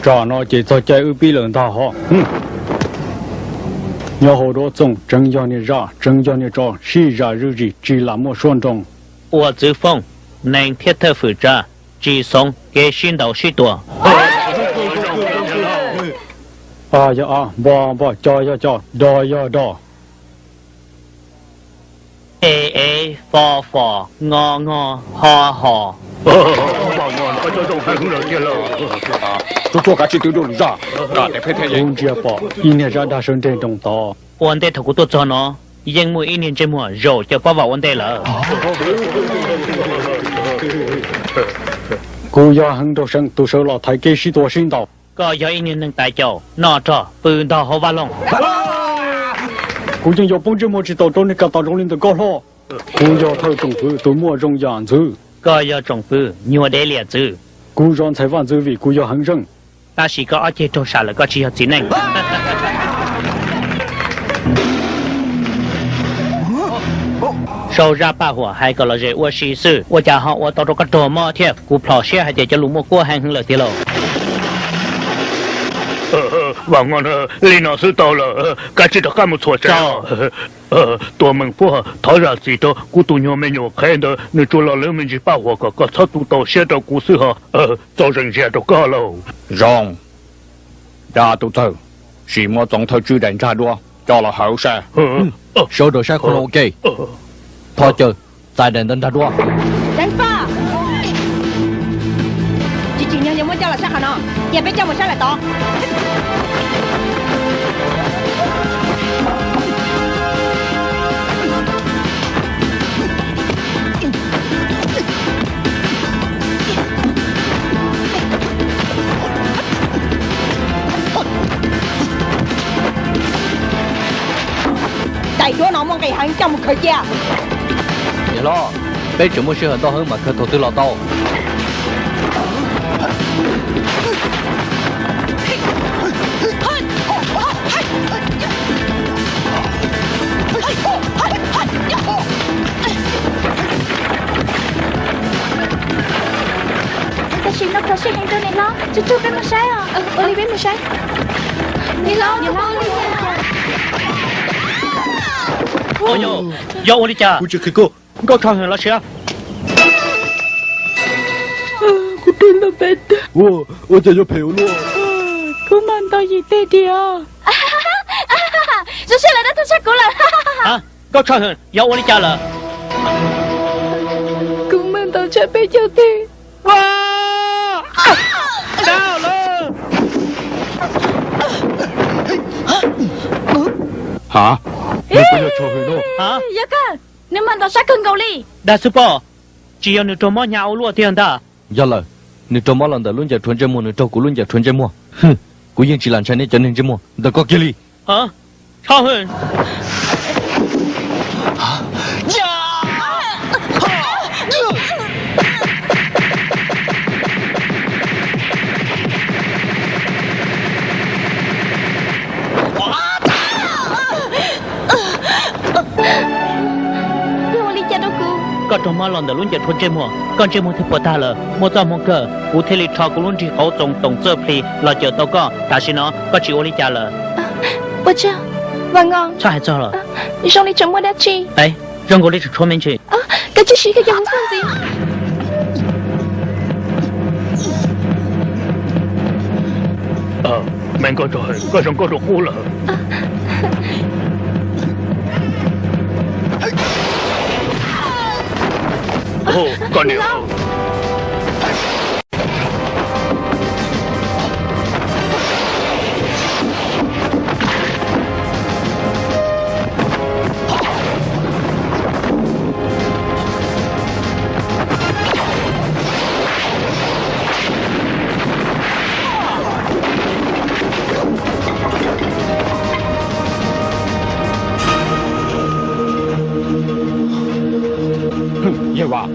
Tsam no ces txog caij wb pib lawm ntag hos. Nyob hauv duab txooj tseev yog niag zaj, tseev yog niag tsov, sib zam zuj zus tsis lam muaj suab nroo. Ua txwv foob, neeg thiab thawj fwm tsa, tsis xoov kev sib ntaus sib tua. A yog a, npo npo, co yog co, do yog do. E e, fo fo, ngo ngo, ho ho. Txhua txhua kav tsij twv dua lwm zaj. Kuv ntsia pom ib niag zaj dag sawv nreg nroos tod. Ua ntej thaum kuv tuaj txog no, yeej muaj ib niag ntsej muag zaum caw pob vam ua ntej lawm. Kuv yog Heev Nraug Seev, tus sawv los thaiv kev sib tua sib ntaus. Koj yog ib niag neeg tais caus noj rog pw ntog hauv vaj loog. Kuv yeej yuav poob ntsej muag tsis tau rau niag kam tam zoo li ntawm koj hlo. Kuv yog thawj tsoom fwv tus muaj zoo yam ntxwv. Koj yog tsoom fwv nyuag dev liam txwv. Kuv zov ntxhais vaj ntxwv vim kuv yog Heev Zeej. Tab sis koj ob ceg raug sam lawm, koj tsis yog txiv neej. Sau zaj paj huam hais kom los zem ua si xwb, ua cas ho ua tau rau koj raug mob thiab? Kuv plhom siab hais tias cov lus muaj kuab heev heev lawm tiag lauj. Vam Ngo, li no xwb tau lawm, kav tsij rov qab mus txhuam tsev. Tuam Meem Puab, thov zam txim rau kuv tus nyuag me nyuam qhev ntawd, nws tsuas los lawv me ntsis paj huam kom koj txhob tu tau siab rau kuv xwb hos. Txaus zeem ntsia rau koj lauj. Zoo, da tus txawg, sim muab Txoov Thawj Tswj daim ntsaj duab coj los hawv saib. Sawv daws saib qhov no ua ke. Thov caw txais daim ntawd ntsaj duab. Deev Faj, tsis tsim nyog yuav muab coj los saib qhov no, cia peb coj mus saib lawm tod. Daim duab no muaj nqis heev, coj mus khaws cia. Niam hlob, peb tseem muaj sij hawm ntau heev mam khaws thaum twg los tau. Tam sim no kho siab heev rau niam hlob, tsuag tsuag peb mus saib os. Ua li peb mus saib. Niam hlob, yog ua li cas? Kuv tsis qhia koj. Nkauj Tsho Hwm los siav. Kuv twb ntaus peb tag. Ua, ua cas yuav phem ua luaj? Kuv mam ntaus yim teg diam. Zoo siab lawm, dab tuag tshaj kuv lawm. Nkauj Tsho Hwm, yog ua li cas lawm? Kuv mam ntaus tshaj peb caug teg. Ha, nws puas yog Tsho Hwm no? Yog kawg, nws mas ntaus sab kawg nkaus li. Dag xwb pob, tsis yog nws raug mob hnyav ua luaj tiag ntag. Yog lawm, nws raug mob los ntawm lub ncaws rhuav ntsej muag, nws raug kuv lub ncaws rhuav ntsej muag. Kuv yeej tsis lam ntshai nej cov niag ntsej muag ntawm koj kiag li. Tsho Hwm. Yog ua li cas rau kuv? Koj raug mob los ntawm lub ncaws rhuav ntsej muag, koj ntsej muag thiaj puas tag lawm. Muaj txoj hmoo kawg kuv thiaj li rho kuv lub nrig qauv txoos toom txawj plhis los cawm tau koj. Tam sim no koj tsis ua li cas lawm. Ua tsaug, Vam Ngos. Txhob hais txog lawm. Zoo li tseem muaj dab tsi. Zoo nkaus li tseem tshuav me ntsis. Koj tsis siv koj cov hwv faj ntxiv. Me Nkauj Tsho Hwm, koj zoo nkauj rau qub lawm. Koj niam. Yawg Vam,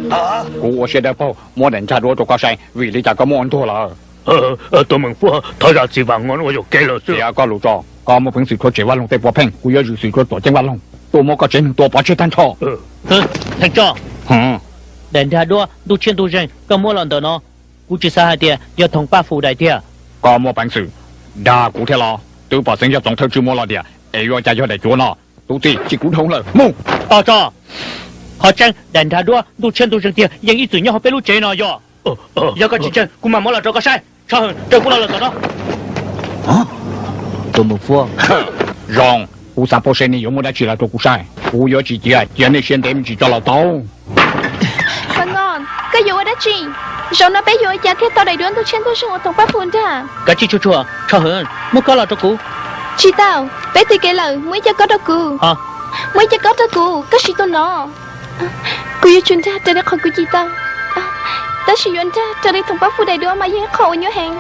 kuv ua siab dawb paug muab daim ntsaj duab rau koj saib, vim li cas koj muaj ua ntuag lawm? Tuam Meem Puab, thov zam txim, Vam Ngos ua yuam kev lawm xwb. Tiav koj lus tso, koj muaj peev xwm rhuav tshem vaj loog tej puav pheej, kuv yuav zwm xwm rhuav tuam ceeb vaj loog tuaj muab koj tsev neeg tua pov tseg tag nrho. Heev Tso, Daim nrag duab ntuj tshiab ntuj zeeg koj muab los ntawm no, kuv tsis xav hais tias yog Thoom Paj Fus daim tiag. Koj muaj peev xwm dag kuv thiab los? Twb pom xeeb yog Txoov Thawj Tswj muab los tiag, es yuav cas yog daim cuav no? Tus txij, tsis kuv dhau lawm, mus. Tos tso, qhov tseeb daim nrag duab ntuj tshiab ntuj zeeg tiag yeej ib txwm nyob hauv peb lub tsev no yog. Yog koj tsis ntseeg kuv mam muab los rau koj saib. Tso, raws kuv los lawm tom no. Tus Mws Fuab, zoo, kuv xav paub seb nej yuav muab dab tsi los rau kuv saib. Kuv yuav tsis cia, cia nej siab ntev me ntsis tso los tau. Vas Ngos, koj yuav ua dab tsi? Zaum no peb yuav ua cas thiaj tau daim duab ntuj tshiab ntuj zeeg uas Thoom Paj Fus nrag? Kav tsij tsuag tsuag, Tshoj Hwm, muab koj los rau kuv. Tsis tau, peb twb kev lawm, muab ib co koj rau kuv. Muab ib co koj rau kuv, koj siv tus no. Kuv yuav tsum nrag raws li qhov kuv cim tau, tab sis yuav nrag raws li Thoom Paj Fus daim duab mas yog ib qho uas nyuaj heev.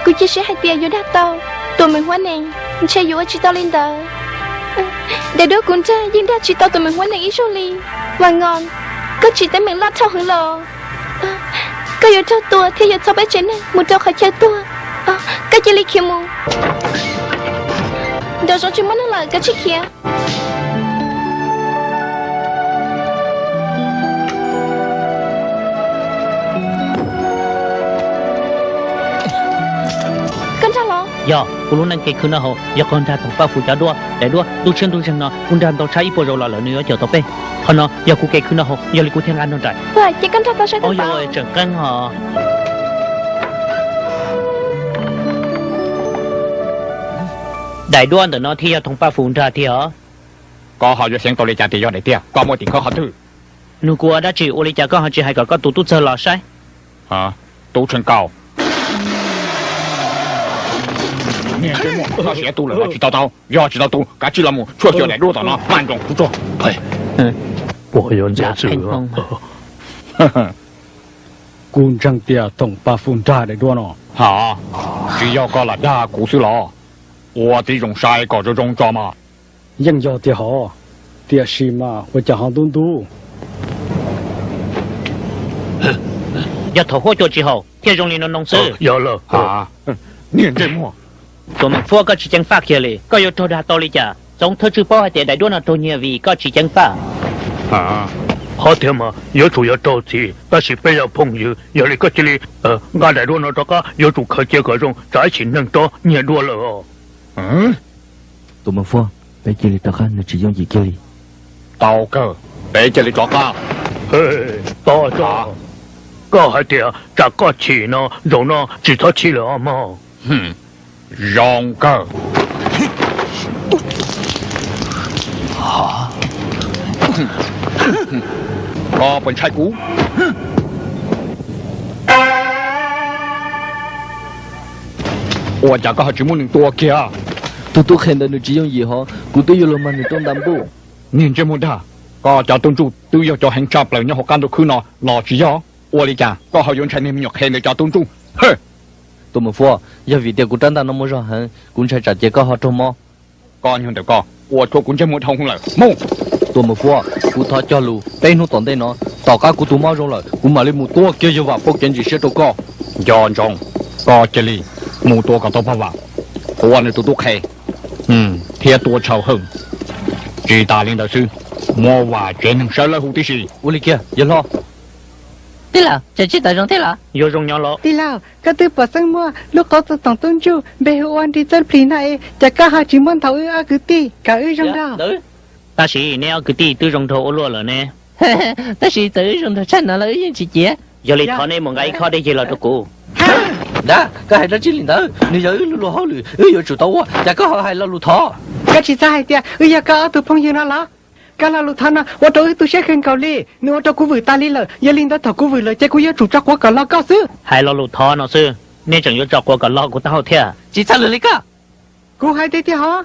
Kuv cia siab hais tias yuav dag tau Tuam Mws Huab Nees, ntshe yuav ua tsis tau li ntawd. Daim duab kuv nrag yeej nrag tsis tau Tuam Mws Huab Nees ib zaug li. Vas Ngos, koj tsim teeb meem loj dhau heev los. Koj yuav raug tua thiab yuav txhawb peb tsev neeg mus rau qhov chaw tuag. Koj cia li khiav mus. Nraum zoov tsis muaj neeg lawm, kav tsij khiav. Koj nrag los? Yog, kuv lub neej kev khwv noj haus yog qhov nrag Thoom Paj Fus cov duab. Daim duab ntuj tshiab ntuj zeeg no kuv nrag ntau tshaj ib puas zaus los lawm nws yuav caum tau peb. Qhov no yog kuv kev khwv noj haus, yog li kuv thiaj nqa nrog nraim. Ces koj nrag tau saib tau. Tseem qeeb os. Daim duab ntawm no thiaj yog Thoom Paj Fus nrag tiag os. Koj ho yuav xeev tau li cas tias yog daim tiag? Koj muaj tim khawv qhov twg? Nug kuv ua dab tsi? Ua li cas koj ho tsis hais kom koj tus tub txawg los saib? Tub Tsheej Kaus, koj siav tu lawm los tsis tau tau? Yog tsis tau tu, kav tsij los mus tshuaj xyuas daim duab tom no, maj nroos tub tsuag. Kuv ntseeg tias Thoom Paj Fus nrag daim duab no. Ha, tsis yog koj lam dag kuv xwb los? Ua tib zoo saib kom zoo zoo tso mas. Yeej yog tiag hov, tiam sis mas ua cas ho ntub ntub? Yog thaum huab cua tsis haum thiaj zoo li no noo xwb. Yog lawm. Niag ntsej muag, Tuam Meem Fuab, koj tsis ceev faj kiag li, koj yuav raug dag tau li cas? Txoov Thawj Tswj paub hais tias daim duab no raug nyiag vim koj tsis ceev faj. Qhov tiag mas yuav tsum yog raug txim, tab sis peb yog phooj ywg, yog li koj cia li nqa daim duab no rov qab, yuav tsum khaws cia kom zoo, tsam ib chim neeg tso nyiag duab lawm os. Tuam Meem Fuab, peb cia li rov qab, nws tsis yooj yim kiag li. Tau kawg, peb cia li rov qab. Tos, koj hais tias tsam koj chim no, zaum no tsis txhob chim lawm os mog. Zoo kawg. Koj puas ntshai kuv? Ua cas koj ho tsis muab nws tua kiag? Tus tub qhe ntawd nws tsis yooj yim hov, kuv twb yuav luag mag nws rau nta npuj. Niag ntsej muag dag, koj cov tub ntsuj twb yog cov heev tshaj plaws nyob hauv qab ntuj khwb no los tsis yog? Ua li cas koj ho yuav ntshai niag me nyuam qhe ntawd cov tub ntsuj? Tuam Meem Fuab, yog vim tias kuv rab ntaj no muaj zog heev, kuv ntshai tsam ces koj ho raug mob. Koj nyuag ntawm koj ua tshuav kuv ntsej muag dhau lawm, mus. Tuam Meem Fuab, kuv thov cog lus, peb hnub tom ntej no, tom qab kuv tus mob zoo lawm, kuv mam li mus tua kiag yawg Vam pauj kev ntsim siab rau koj. Nco ntsoov, koj cia li mus tua kom tau pog Vam, tua nws tus tub qhe, thiab tua Tshau Hawj. Tsis tas li ntawd xwb, muab Vam tsev neeg sawv lawv hu tib si. Ua li kiag yawg hlob. Tij laug, tseem tsis tawm zoo thiab los? Yuav zoo nyob los? Tij laug, koj twb pom xeeb muaj lub qauv txoos toom tub ntsuj npe hu ua Nrig Txawj Plis no es, cas koj ho tsis muab nthaus wb ob kwv tij kom wb zoo nraug? Tab sis neb ob kwv tij twb zoo nraug ua luaj lawm ne. Tab sis txawm wb zoo nraug tshaj no los wb yeej tsis ciav. Yog li thov neb mus nqa ib khob dej ceg los rau kuv. Dab, koj hais dab tsi li ntawd? Nws yog wb lu luag hauj lwm, wb yuav tsum tau ua, cas koj ho hais lo lus thov? Koj tsis xav hais tias wb yog koj ob tug phooj ywg no los? Koj lo lus thov no ua rau wb tu siab kawg nkaus li. Nws ua rau kuv vwm tas li lawm, yog li ntawd thaum kuv vwm lawm ces kuv yuav tsum tso quav kom loj koj xwb. Hais lo lus thov no xwb, nej tseem yuav tso quav kom loj kuv taub hau thiab? Tsis txhob lwm li koj. Kuv hais tiag tiag hov.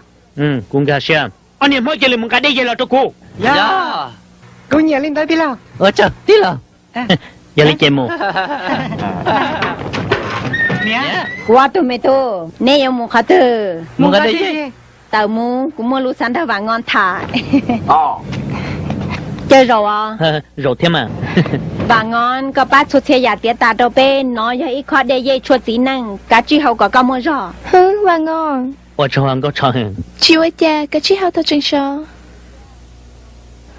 Kuv nkag siab. Ob niag Hmoob, cia li mus nqa dej ceg los rau kuv. Kuv nyiam li ntawd tij laug. Ua tsaug tij laug. Yog li ces mus. Kuv ob tug me tub, neb yuav mus qhov twg? Mus nqa dej ceg. Tawm mus, kuv muaj lus xav nrog Vam Ngos tham. Caw zaum os. Zaum thiab mas. Vam Ngos, koj pab txhua txhia yam tiav tas rau peb, no yog ib khob dej yej tshuaj txiv neej, kav tsij haus kom koj muaj zog. Vam Ngos. Ua tsaug Nkauj Tshoj Hwm. Tsis ua cas, kav tsij haus tau tseem sov.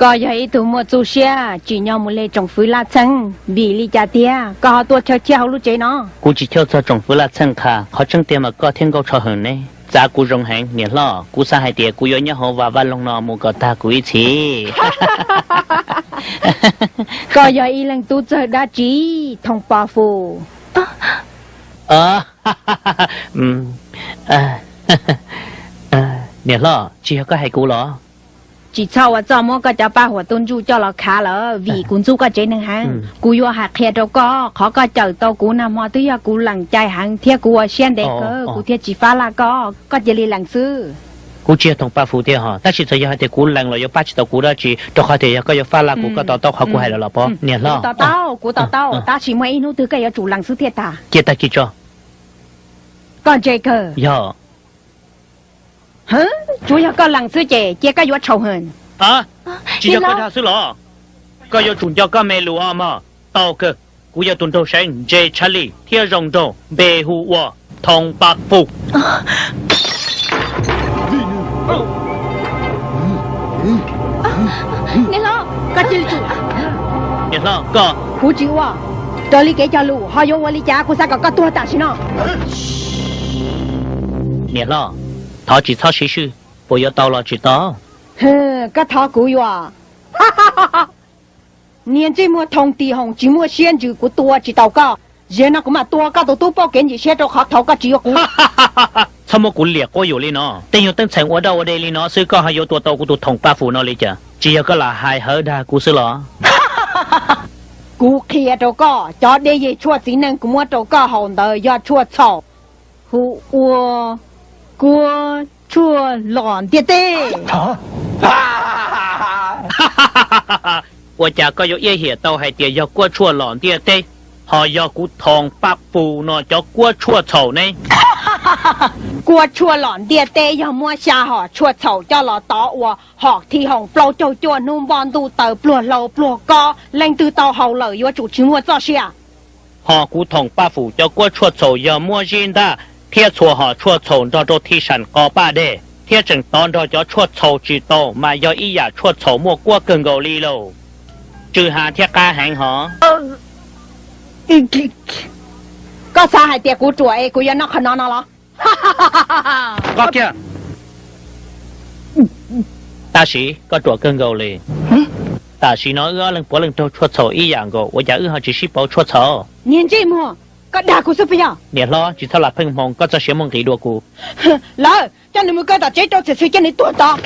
Koj yog ib tug muaj txuj siab tsim nyog mus li tsoom fwv laj txheej, vim li cas tiag koj ho tuaj chaw chiab hauv lub tsev no? Kuv tsis chawj txog tsoom fwv laj txheej qha, qhov tseeb tiag mas koj thiab Nkauj Tshoj Hwm neb txav kuv zoo heev niam hlob. Kuv xav hais tias kuv yuav nyob hauv vaj vaj loog no mus kom tag kuv ib txhis. Koj yog ib leej tub txawg dab tsi, Thoom Paj Fus? Niam hlob, tsis yog koj hais kuv los? Tsis txhob ua txuj muab koj cov paj huam tu ntsuj coj los khav lawm, vim kuv ntxub koj tsev neeg heev. Kuv yuav hais qhia rau koj, qhov koj cawm tau kuv nag hmo twb yog kuv lees cai heev thiab kuv ua siab ntev kawg kuv thiaj tsis fab laj koj, koj cia li lees xwb. Kuv tsis yog Thoom Paj Fus tiag hos, tab sis txawm yog hais tias kuv lees los yuav pab tsis tau kuv dab tsi, rau qhov tias yog koj yuav fab laj kuv, koj to taub qhov kuv hais lawm los pob niam hlob? Kuv to taub, kuv to taub, tab sis muaj ib hnub twg koj yuav tsum lees xwb thiaj tag. Cia tag kis tso. Koj ntse kawg. Yog. Tsuav yog koj lees xwb ces cia koj yuav tshau heev. Tsis yog koj dag xwb los? Koj yuav tsum nco koj me lus os mog. Tau kawg, kuv yog tus nraug saib ntse tshaj lij thiab zoo nraug, npe hu ua Thoom Paj Fus. Niam hlob, koj cia li tsum. Niam hlob, koj. Kuv tsis ua raws li kev cog lus, ho yuav ua li cas kuv xav kom koj tuag tam sim no. Niam hlob, thov tsis txhob siv swj, puas yuav tau los tsis tau? Koj thov kuv yuav. Niag ntsej muag Thoom Tis Hoom tsis muaj siab ntsws, kuv tua tsis tau koj. Zaum no kuv mam tua koj tus tub pauj kev ntsim siab rau qhov thaum koj tsis yuav kuv. Txhob muab kuv liam quab yuam li no. Tej nyuag teeb txheem ua dab ua de li no xwb koj ho yuav tua tau kuv tus Thoom Paj Fus no li cas? Tsis yog koj lam hais hawv dag kuv xwb los? Kuv qhia rau koj, cov dej yeg tshuaj txiv neej kuv muab rau koj haus ntawd yog tshuaj txhaum, hu ua kuab tshuaj los ntiaj teb. Ua cas koj yuav iab hiam tau hais tias yog kuab tshuaj los ntiaj teb, ho yog kuv Thoom Paj Fus no cov kuab tshuaj txhaum ne? Kuab tshuaj los ntiaj teb yog muab xya hom tshuaj txhaum coj los tov ua hom Thij Hoom plaub caug cuaj hnub npoj ntuj taws pluag hlau pluag kob, leej twg tau haus lawm yuav tsum tsis muaj txoj sia. Ho kuv Thoom Paj Fus cov kuab tshuaj txhaum yog muab zib ntaj thiab txhua hom tshuaj txhaum nrog rau Thij Sam qos paj dej thiab tseem tov nrog cov tshuaj txhaum tsis tau mas yog ib yam tshuaj txhaum muaj kuab kawg nkaus li lauj. Tsw ha thiab qab heev hov. Koj xav hais tias kuv ruam es kuv yuav noj qhov no no los? Koj kiag. Tam sim koj ruam kawg nkaus li. Tam sim no wb ob leeg puav leej raug tshuaj txhaum ib yam nkaus, ua cas wb ho tsis sib pauv tshuaj txhaum? Niag ntsej muag, koj dag kuv xwb puas yog? Niam hlob, tsis txhob lam pheej hmoo, koj txoj sia muaj nqis dua kuv. Lawv coj nws mus kaw tom tsev rau txim txhua cov nws tuag tod.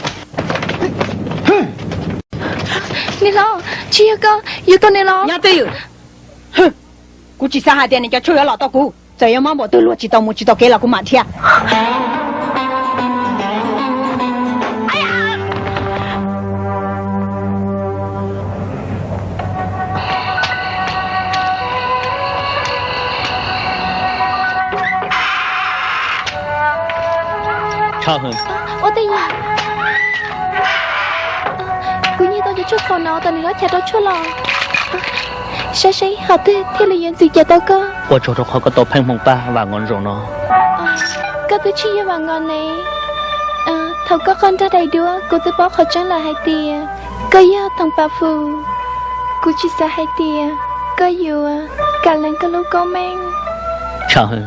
Niam hlob, tsis yog koj yuav tua nws los? Nyob twj ywm. Kuv tsis xav hais tias nws cov tshuaj yuav los tau kuv. Txawm yuav mob npaum twg luag tsis tau mus tsis tau kev los kuv mam dhia. Ua teb yog, kuv nyiag tau cov tshuaj txhaum no tau nws lov chav rau tshuaj los. Saib seb hom twg thiaj li yuav ntxim cais tau koj. Ua tsaug rau qhov koj tau pheej hmoo pab Vam Ngos zaum no. Koj twb tsis yog Vam Ngos ne. Thaum koj qoj nrog daim duab kuv twb paub qhov tseeb lawm hais tias koj yog Thoom Paj Fus. Kuv tsis xav hais tias koj yuav kam lees koj lub koob meej. Tsam hwv,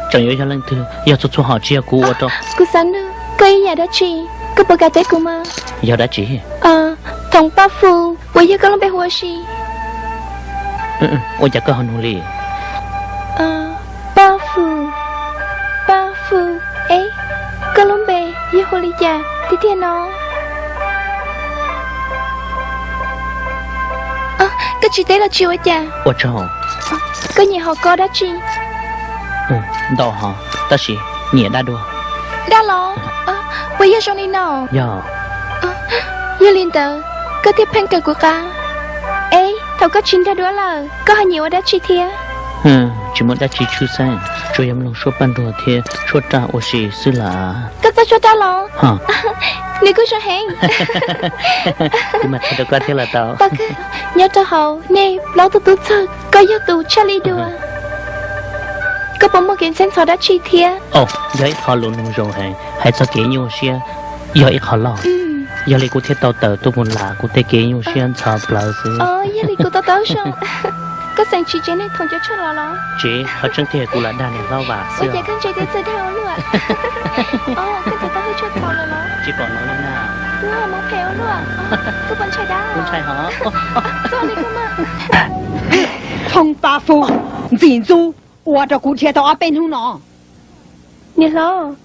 tseem yuav yog leej twg? Yog txhua txhua hom tsis yog kuv ua rau. Kuv xav nug koj ib yam dab tsi, koj puas kam teb kuv mas? Yog dab tsi? Thoom Paj Fus, puas yog koj lub npe hu ua si? Ua cas koj ho nug li? Paj Fus, Paj Fus, es koj lub npe yog hu li cas tiag tiag no? Koj tsis teb los tsis ua cas. Ua tsaug. Koj nyiam haus koj dab tsi? Ntau hos, tab sis nyiam dab dua. Dab los? Puas yog zoo li no? Yog. Yog li ntawd koj thiaj pheej kawm kuv qab. Es thaum koj tsis nrog duab lawm koj ho nyiam ua dab tsi thiab? Tsis muaj dab tsi tshwj xeeb, tsuas yog mloog suab paj nruag thiab tshuab raj ua si xwb lawm. Koj txoj tshuab raj los? Nws kuj zoo heev. Kuv mam qhia rau koj thiab los tau. Nyob rau hauv nej plaub tug tub txawg koj yog tus tshaj lij dua. Koj puas muaj kev ntxhab ntxhov dab tsi thiab? Yog ib qho lus nug zoo heev, hais txog kev nyuaj siab yog ib qho loj. Yog li kuv thiaj tau tawm tuaj mus lam kuv tej kev nyuaj siab ntxhov plawv xwb. Yog li kuv to taub zoo. Koj xeem tsis tsev neeg thoom cov tshuaj los los? Tsev, qhov tseeb tiag kuv lam dag niam hlob Vam xwb. Ua cas koj ntse tias txawj dag ua luaj? Koj ntse tau hwj tshuaj txhaum lawm los? Tsis pom no li na. Kuv ho mus phem ua luaj. Koj puas ntshai dab? Kuv ntshai hov. Txog li koj mas. Thoom Pas Fus, ntxim ntxub, ua rau kuv dhia tau ob peb hnub no. Niam hlob,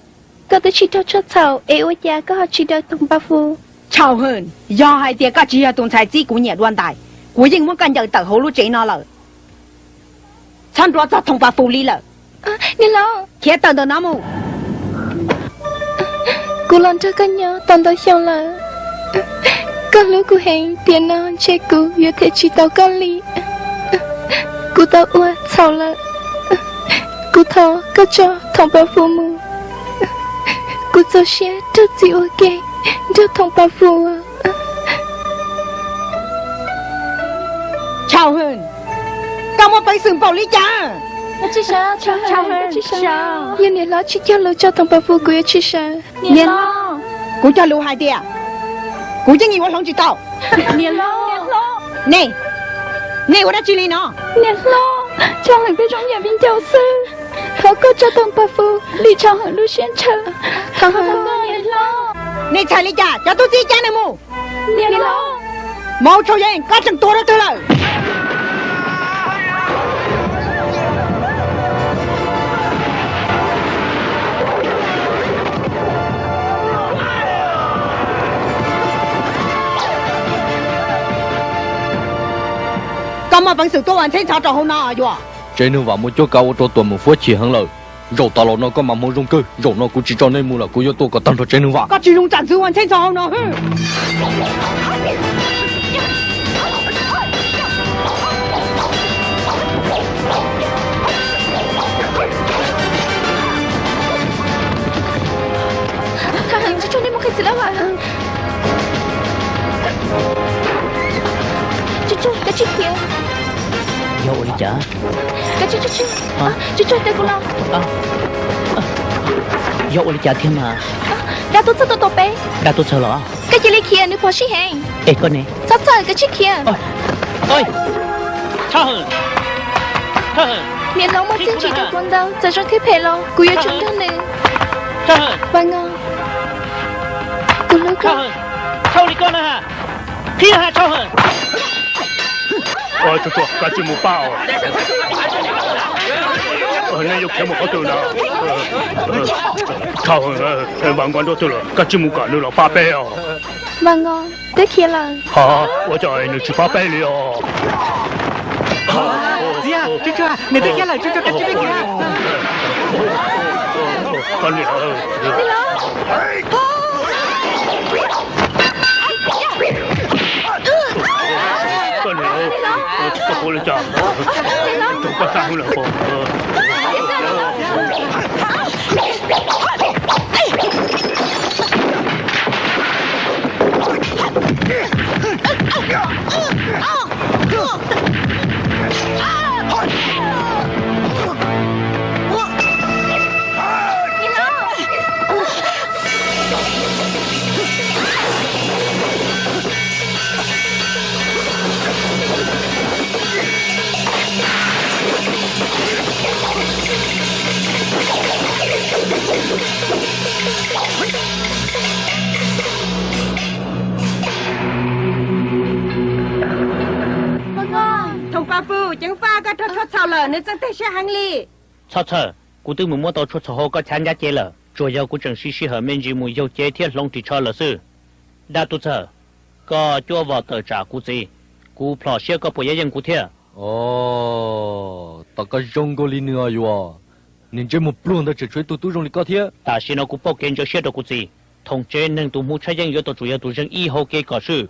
koj twb tsis raug tshuaj txhaum es ua cas koj ho tsis daws Thoom Pas Fus? Tshauj Hwm, yog hais tias koj tsis yog tus ntxhais txib kuv nyiam dua ntais, kuv yeej muab koj ncaws tawm hauv lub tsev no lawm. Txhob nruab txog Thoom Pas Fus li lawm. Niam hlob, khiav tawm ntawm no mus. Kuv los nrog koj nyob tau ntau xyoo lawm. Koj hlub kuv heev, tiam no ntshe kuv yuav them tsis tau koj li. Kuv tau ua txhaum lawm. Kuv thov koj tso Thoom Pas Fus mus. Kuv txaus siab raug txim ua ke nrog Thoom Pas Fus. Tshauj Hwm, koj muaj peev xwm npaum li cas? Yog niam hlob tsis cog lus tso Thoom Pas Fus kuv yuav tsis sawv. Niam hlob, kuv cog lus hais tias kuv yeej yuav hloov tsis tau. Niam hlob, nej, nej ua dab tsi li no? Niam hlob, Tshauj Hwm peb zoo yam viv ncaus xwb. Thov koj tso Thoom Pas Fus dim Tshauj Hwm lub siab ntshaw. Thov niam hlob. Nej txhais li cas? Cov tub txib cab nws mus. Niam hlob. Mauv Tshauj Yeej, koj tseem tuag rau twg lawm? Koj muaj peev xwm tuaj ua ntxheb ntxhov rau hauv no yuav? Tsev neeg Vam muaj cuab kav ua rau tuam mum fuab chim heev lawm. Zaum tas los no koj mam hmoov zoo kawg, zaum no kuv tsis tso nej mus lawm, kuv yuav tuaj kom tag nrho tsev neeg Vam. Koj tsis zoo tsam ntxwv ua ntxheb ntxhov hauv no. Tsis tso nej mus qhia txiv lawm. Tsis tso, koj tsis khiav. Yog ua li cas? Koj tsis tso, tsis tso, kuv los. Yog ua li cas thiab mas? Dab tuaj txog tuaj tos peb. Dab tuaj txog los? Koj cia li khiav, nws phom sij heev. Es koj ne? Txhob txhawj, koj tsis khiav. Niam hlob muaj txiaj ntsig rau kuv ntau, txawm zoo thiab phem los kuv yuav tsum nrog nws. Vam Ngos, kuv hlub koj. Txhob li koj na. Qhib ha Tshauj Hwm. Koj tsis mus pab os. Nej yuav khiav mus qhov twg na? Tshauj Hwm, Vam Ngos nrog twg lawm, koj tsis mus kom nws los pab peb os. Vam Ngos twb khiav lawm. Ua cas nws tsis pab peb li os? Tsuag tsuag, nws twb khiav lawm, tsuag tsuag, koj tsis khiav. Koj niam, koj puas ua li cas? Koj txaj hwv lawm. Thoom Pas Fus, ceev faj, koj raug tshuaj txhaum lawm, nws txeeg teg siab heev li. Txhob txhawj, kuv twb mus muab tau tshuaj txhaum hauv koj chav ncab cev lawm, tsuas yog kuv tseem siv sij hawm me ntsis mus yaug cev thiab hloov ris tsho lawm xwb. Dab Tub Txawg, koj cuab vos tawm tsam kuv txiv, kuv plhom siab koj puas yuav yeej kuv thiab? Os, tom koj zoo nkaus li nws os Yuas. Niag ntsej muag pluag ntawd tseem tshuav ib tug tub zoo li koj thiab. Tam sim no kuv pauj kev ntxhov siab rau kuv txiv. Thoom tsev neeg tus hmoov tshaj yeej yuav tau tsum yog tus zeeg ib hauv kev kom swb.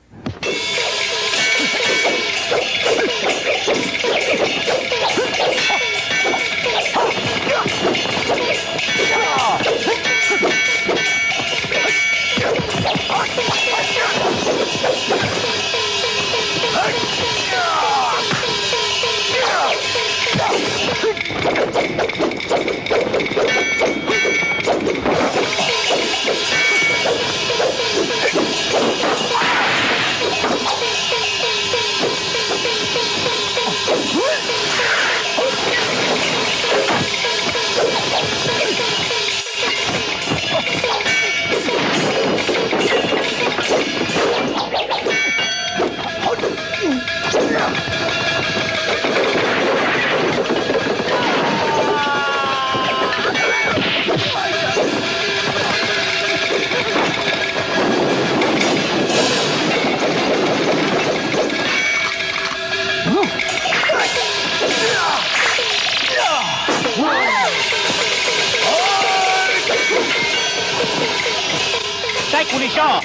Ua li sab.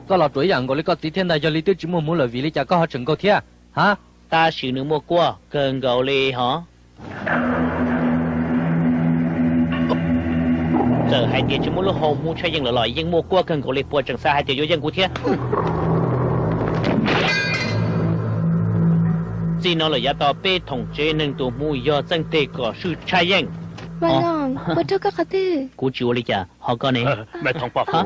Koj los ruam ib yam nkaus li koj txiv thiab ntag, yog li twb tsis muaj hmuv lawm vim li cas koj ho tseem nkaug thiab? Ha? Tab sis nws muaj kuab kawg nkaus li hos. Txawm hais tias tsis muaj lub hau hmuv tshaj yeej lawm los yeej muaj kuab kawg nkaus li, puas tseem xav hais tias yuav yeej kuv thiab? Txij no lawm yav tau peb thoom tsev neeg tus hmuv yog txeej teg kom swj tshaj yeej. Puas raug koj qhov twg? Kuv tsis ua li cas, ho koj ne? Me thoom poj hu,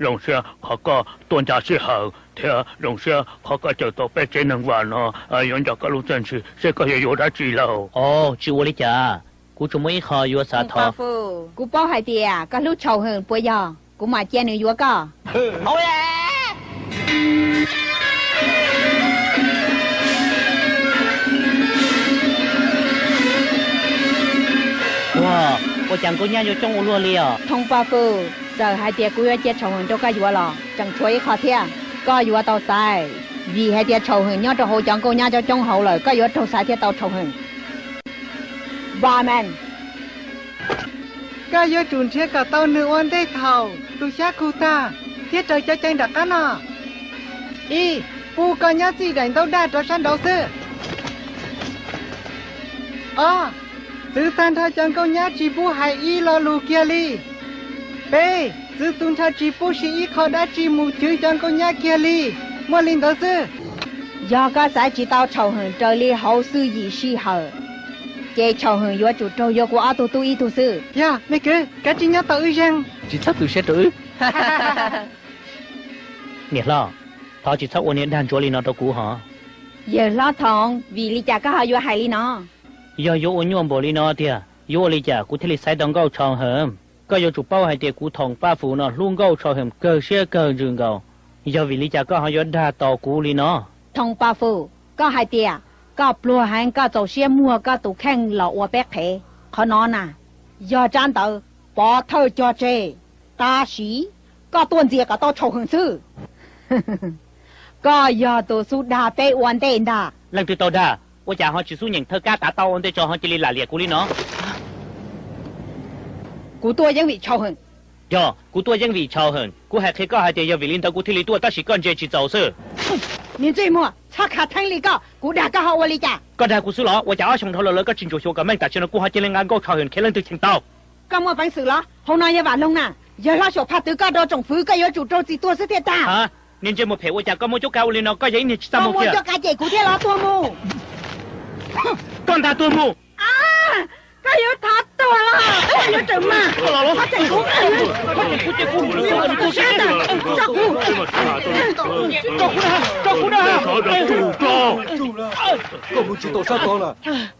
zoo siab qhov koj tuaj ncaj sij hawm thiab zoo siab qhov koj cawm tau peb tsev neeg vam no. Yuav nco koj lub txiaj ntsig seb koj yuav yuav dab tsi lauj. Tsis ua li cas, kuv tsuas muaj ib qho yuav xav thov. Kuv paub hais tias koj hlub Tshauhwm puas yog? Kuv mam cia nws yuav koj. Ua, ua cas nkauj nyab yuav coob ua luaj li os? Thoom poj hu, txawm hais tias kuv yuav cia Tshauhwm rau koj yuav los tseem tshuav ib qho thiab. Koj yuav tau xaiv, vim hais tias Tshauhwm nyob rau hauv cov nkauj nyab coob coob hauv lawm, koj yuav raug xaiv thiaj tau Tshauhwm. Barman, koj yuav tsum nrhiav kom tau nws ua ntej thaum tus xyab khu tag thiab raws cov cai nram qab no. Ib, pub koj nyab txij daim ntaub daj rov sab nraud xwb. Ob, txwv tag nrho cov nkauj nyab tsis pub hais ib lo lus kiag li. Peb, txwv tag nrho tsis pub siv ib qho dab tsi mus chwv cov nkauj nyab kiag li. Muaj li ntawd xwb. Yog koj xaiv tsis tau Tshauhwm raws li hauv xwm yim sij hawm, ces Tshauhwm yuav tsum raug yuav kuv ob tug tub ib tug xwb. Yog, me kwv, kav tsij nyob tos wb zeeg. Tsis txhob tu siab rau wb. Niam hlob, thov tsis txhob ua niag dag ntsuav li no rau kuv hos. Yawg hlob Thoom, vim li cas koj ho yuav hais li no? Yog yuav ua nyuaj npaum li no tiag, yuav ua li cas kuv thiaj li xaiv tau nkauj Tshauhwm? Koj yuav tsum paub hais tias kuv Thoom Paj Fum no hlub nkauj Tshauhwm kawg siab kawg ntsws nkaus. Yog vim li cas koj ho yuav dag tos kuv li no? Thoom Paj Fum, koj hais tias koj pluag heev, koj txaus siab muag koj tus kheej los ua peb qhev. Qhov no na, yog tsab ntawv pov thawj cog tseg, tab sis koj tuaj ntxias kom tau Tshauhwm xwb. Koj yog tus xub dag peb ua ntej ntag. Leej twg tau dag? Ua cas ho tsis xub nyeem thawj kab tav tau ua ntej tso ho cia li lam liam kuv li no? Kuv tuaj yeej vim Tshauhwm. Yog, kuv tuaj yeej vim Tshauhwm. Kuv hais qhia koj hais tias yog vim li ntawd kuv thiaj li tuaj, tab sis koj ntsia tsis txaus xwb. Niag ntsej muag txhob khav theeb li koj, kuv dag koj ho ua li cas? Koj dag kuv xwb los? Ua cas ob xyoo dhau los lawm koj tsis ntsuam xyuas kom meej, tam sim no kuv ho cia li nqa nkauj Tshauhwm khiav leej twg cheem tau? Koj muaj peev xwm los? Hauv no yog Vam Loog na, yawg hlob Xyooj Phaj twv koj rau tsoom fwv, koj yuav tsum raug txim tuag xwb thiaj tag. Ha, niag ntsej muag phem, ua cas koj muaj cuab kav ua li no, koj yog ib niag tsis txaj muag kiag. Muaj cuab kav ces kuv thiaj los tuag mus. Koj ntag tuag mus. Koj yuav thov tuag los koj yuav tsum mag. Koj tseem kuv, koj tseem kuv ces kuv, tso kuv, tso kuv na, tso kuv na. Koj mus tsis tau sab tod lawm.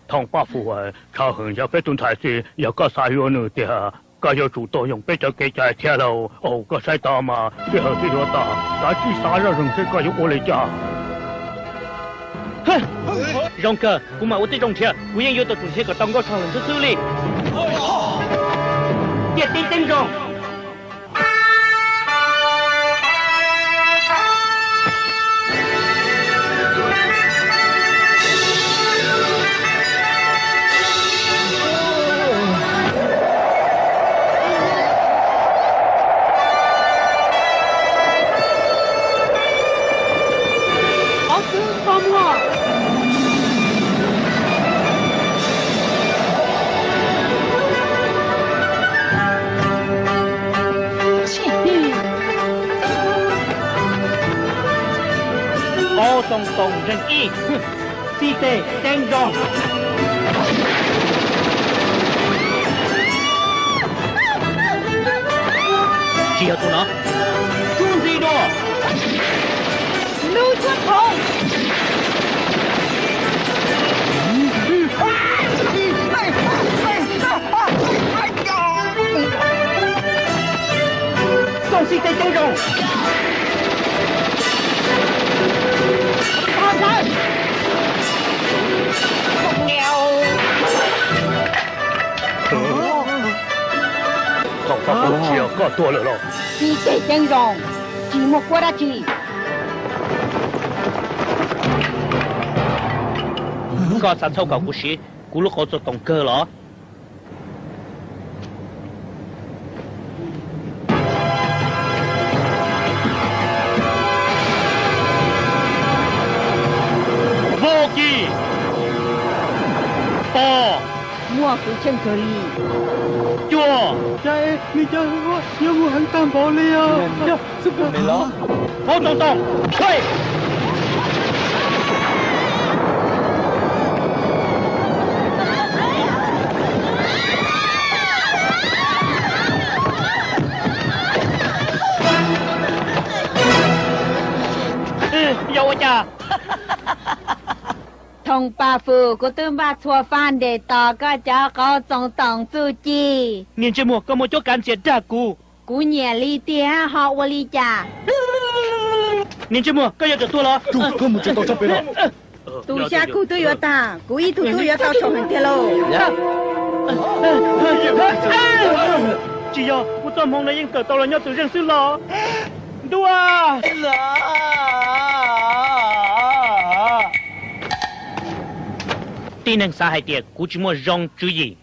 Thoom Paj Fum, Tshauhwm yog peb tus ntxhais txiv, yog koj xav yuav nws tiag, koj yuav tsum tuag yoog peb cov kev cai thiab lauj. Koj saib tau mas, sij hawm twb yuav tag, kav tsij xav zoj zeeg seb koj yuav ua li cas. Zoo kawg, kuv mam ua tib zoo nrhiav, kuv yeej yuav tus tsum nrhiav kom tau nkauj Tshauhwm xwb xwb li. Tiaj tib teeb zoo. Ob too toom zeeg ib, xib teg ceeb zoo. Tsis yog tus no. Tub ntxi dua. Lub cuab thoom. Txooj xib teg ceeb zoo. Thaum koj tuag lawm los? Xib teg ceeb zoo, tsis muaj kuab dab tsi. Koj xav txhawb kom kuv siv kuv lub qauv txuas toom kawg los? Tus tsheej kawg li. Cuag! Cas es nws cov hwj huam yuav mus heev tag npaum li os? Hauv toom toom, hej! Yog ua cas? Thoom Pas Fus, kuv twb npaj txhua faj ntes tos koj cov qauv txoos toom txuj ci. Niag ntsej muag, koj muaj cuab kav ntxias dag kuv. Kuv nyiam li tiag, ho ua li cas? Niag ntsej muag, koj yuav tsum tuag los? Koj mus tsis tau txog pem los. Tus xyab kub twb yuav tag, kuv ib tug tub yuav tau tshau heev tiag lauj. Tsis yog, kuv txoj hmoov no yeej kawm tau los nyob tus zeej xwb los. Ntuj, tib neeg xav hais tias kuv tsis muaj zoo tswv yim,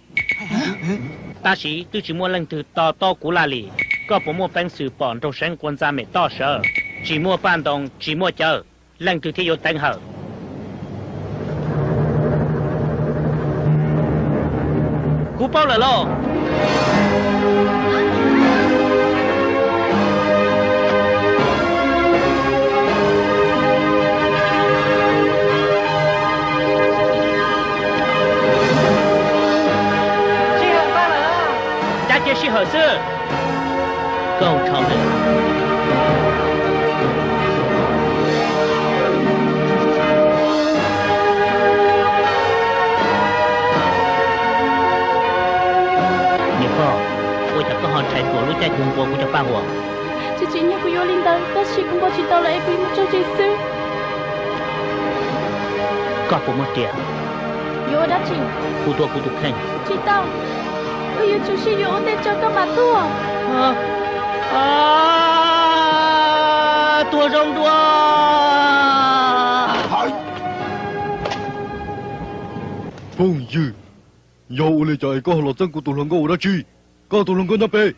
tab sis twb tsis muaj leej twg to taub kuv laj li. Koj puas muaj peev xwm pom nraug seev quas ntxa mem toj sawv? Tsis muaj paj ntoo, tsis muaj cawv, leej twg thiaj yuav teev hawm? Kuv paub lawm lauj. Sij hawm tag lawm, cav cia sij hawm xwb. Koj hu tshau heev. Niam pog, ua cas koj ho ntshai tuam lub caij cuag npua kuv cov paj huam? Tsis tsim nyog kuv yuav li ntawd, tab sis kuv npau tsis tau lawm es kuv yuav mus tso tseg xwb. Koj puas muaj riam? Yuav ua dab tsi? Hu tuaj kuv tus kheej. Tsis tau, wb yuav tsum sib yuav ua ntej tso koj mam tuag. Tuag zoo dua. Phooj ywg, yog ua li cas es koj ho los txeeb kuv tus hluas nkauj ua dab tsi? Koj tus hluas nkauj nyob pem.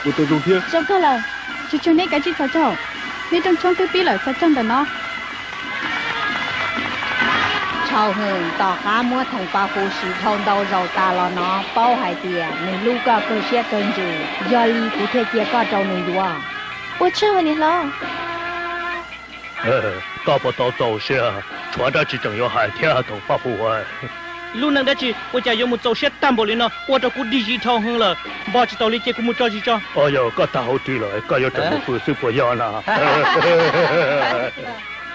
Ua tau zoo thiab. Zoo kawg lawm. Tsuag tsuag neb kav tsij txhos caug. Neb rooj tshoob twb pib lawm, txhos caug ntawm no. Tshau Hwm, tom qab muab Thoom Paj Fus siv dhau ntau zaus tas los no paub hais tias nws hlub koj kawg siab kawg ntsws, yog li kuv thiaj cia koj rau nws yuav. Ua tsaug niam hlob. Koj puas tau txaus siab? Tshuav dab tsi tseem yuav hais thiab Thoom Paj Fus? Lub neej dab tsi ua cas yuav mus txaus siab tag npaum li no, ua rau kuv dig zis dhau heev lawm. Npog tsis tau li ces kuv mus tso zis tso. Yog koj tag hauv ris lawm, koj yuav tseem mus pw xwb puas yog na?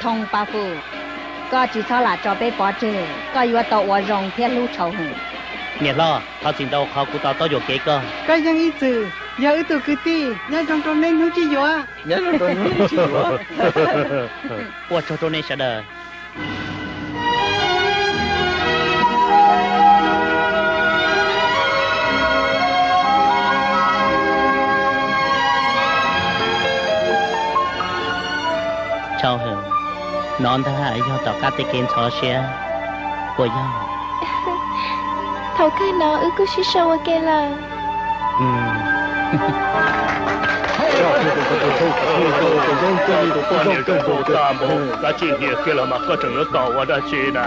Thoom Paj Fus, koj tsis txhob lam tso peb pov tseg, koj yuav tau ua zoo thiab hlub Tshau Hwm. Niam hlob, thov txim ntau qhov kuv to taub yuam kev koj. Koj yeej ib txwm yog wb tus kwv tij, nyob zoo rau neb hnub tsib yuav. Ua tsaug rau nej sawv daws. Tshau Hwm, no ntag yog tom qab tej kev ntxhov siab puas yog? Thaum kawg no wb kuj sib sau ua ke lawm. Koj niam zoo nkauj tag npaum, koj tsis hnia kiag los mas koj tseem yuav tos ua dab tsi na?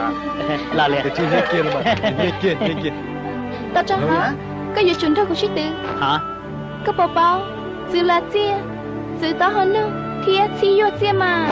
Tau rau hov, koj yuav tsum nrog kuv sib tw. Koj puas paub txwv lav txiaj, txwv taub hau noog thiab txhib yuaj txiaj mas?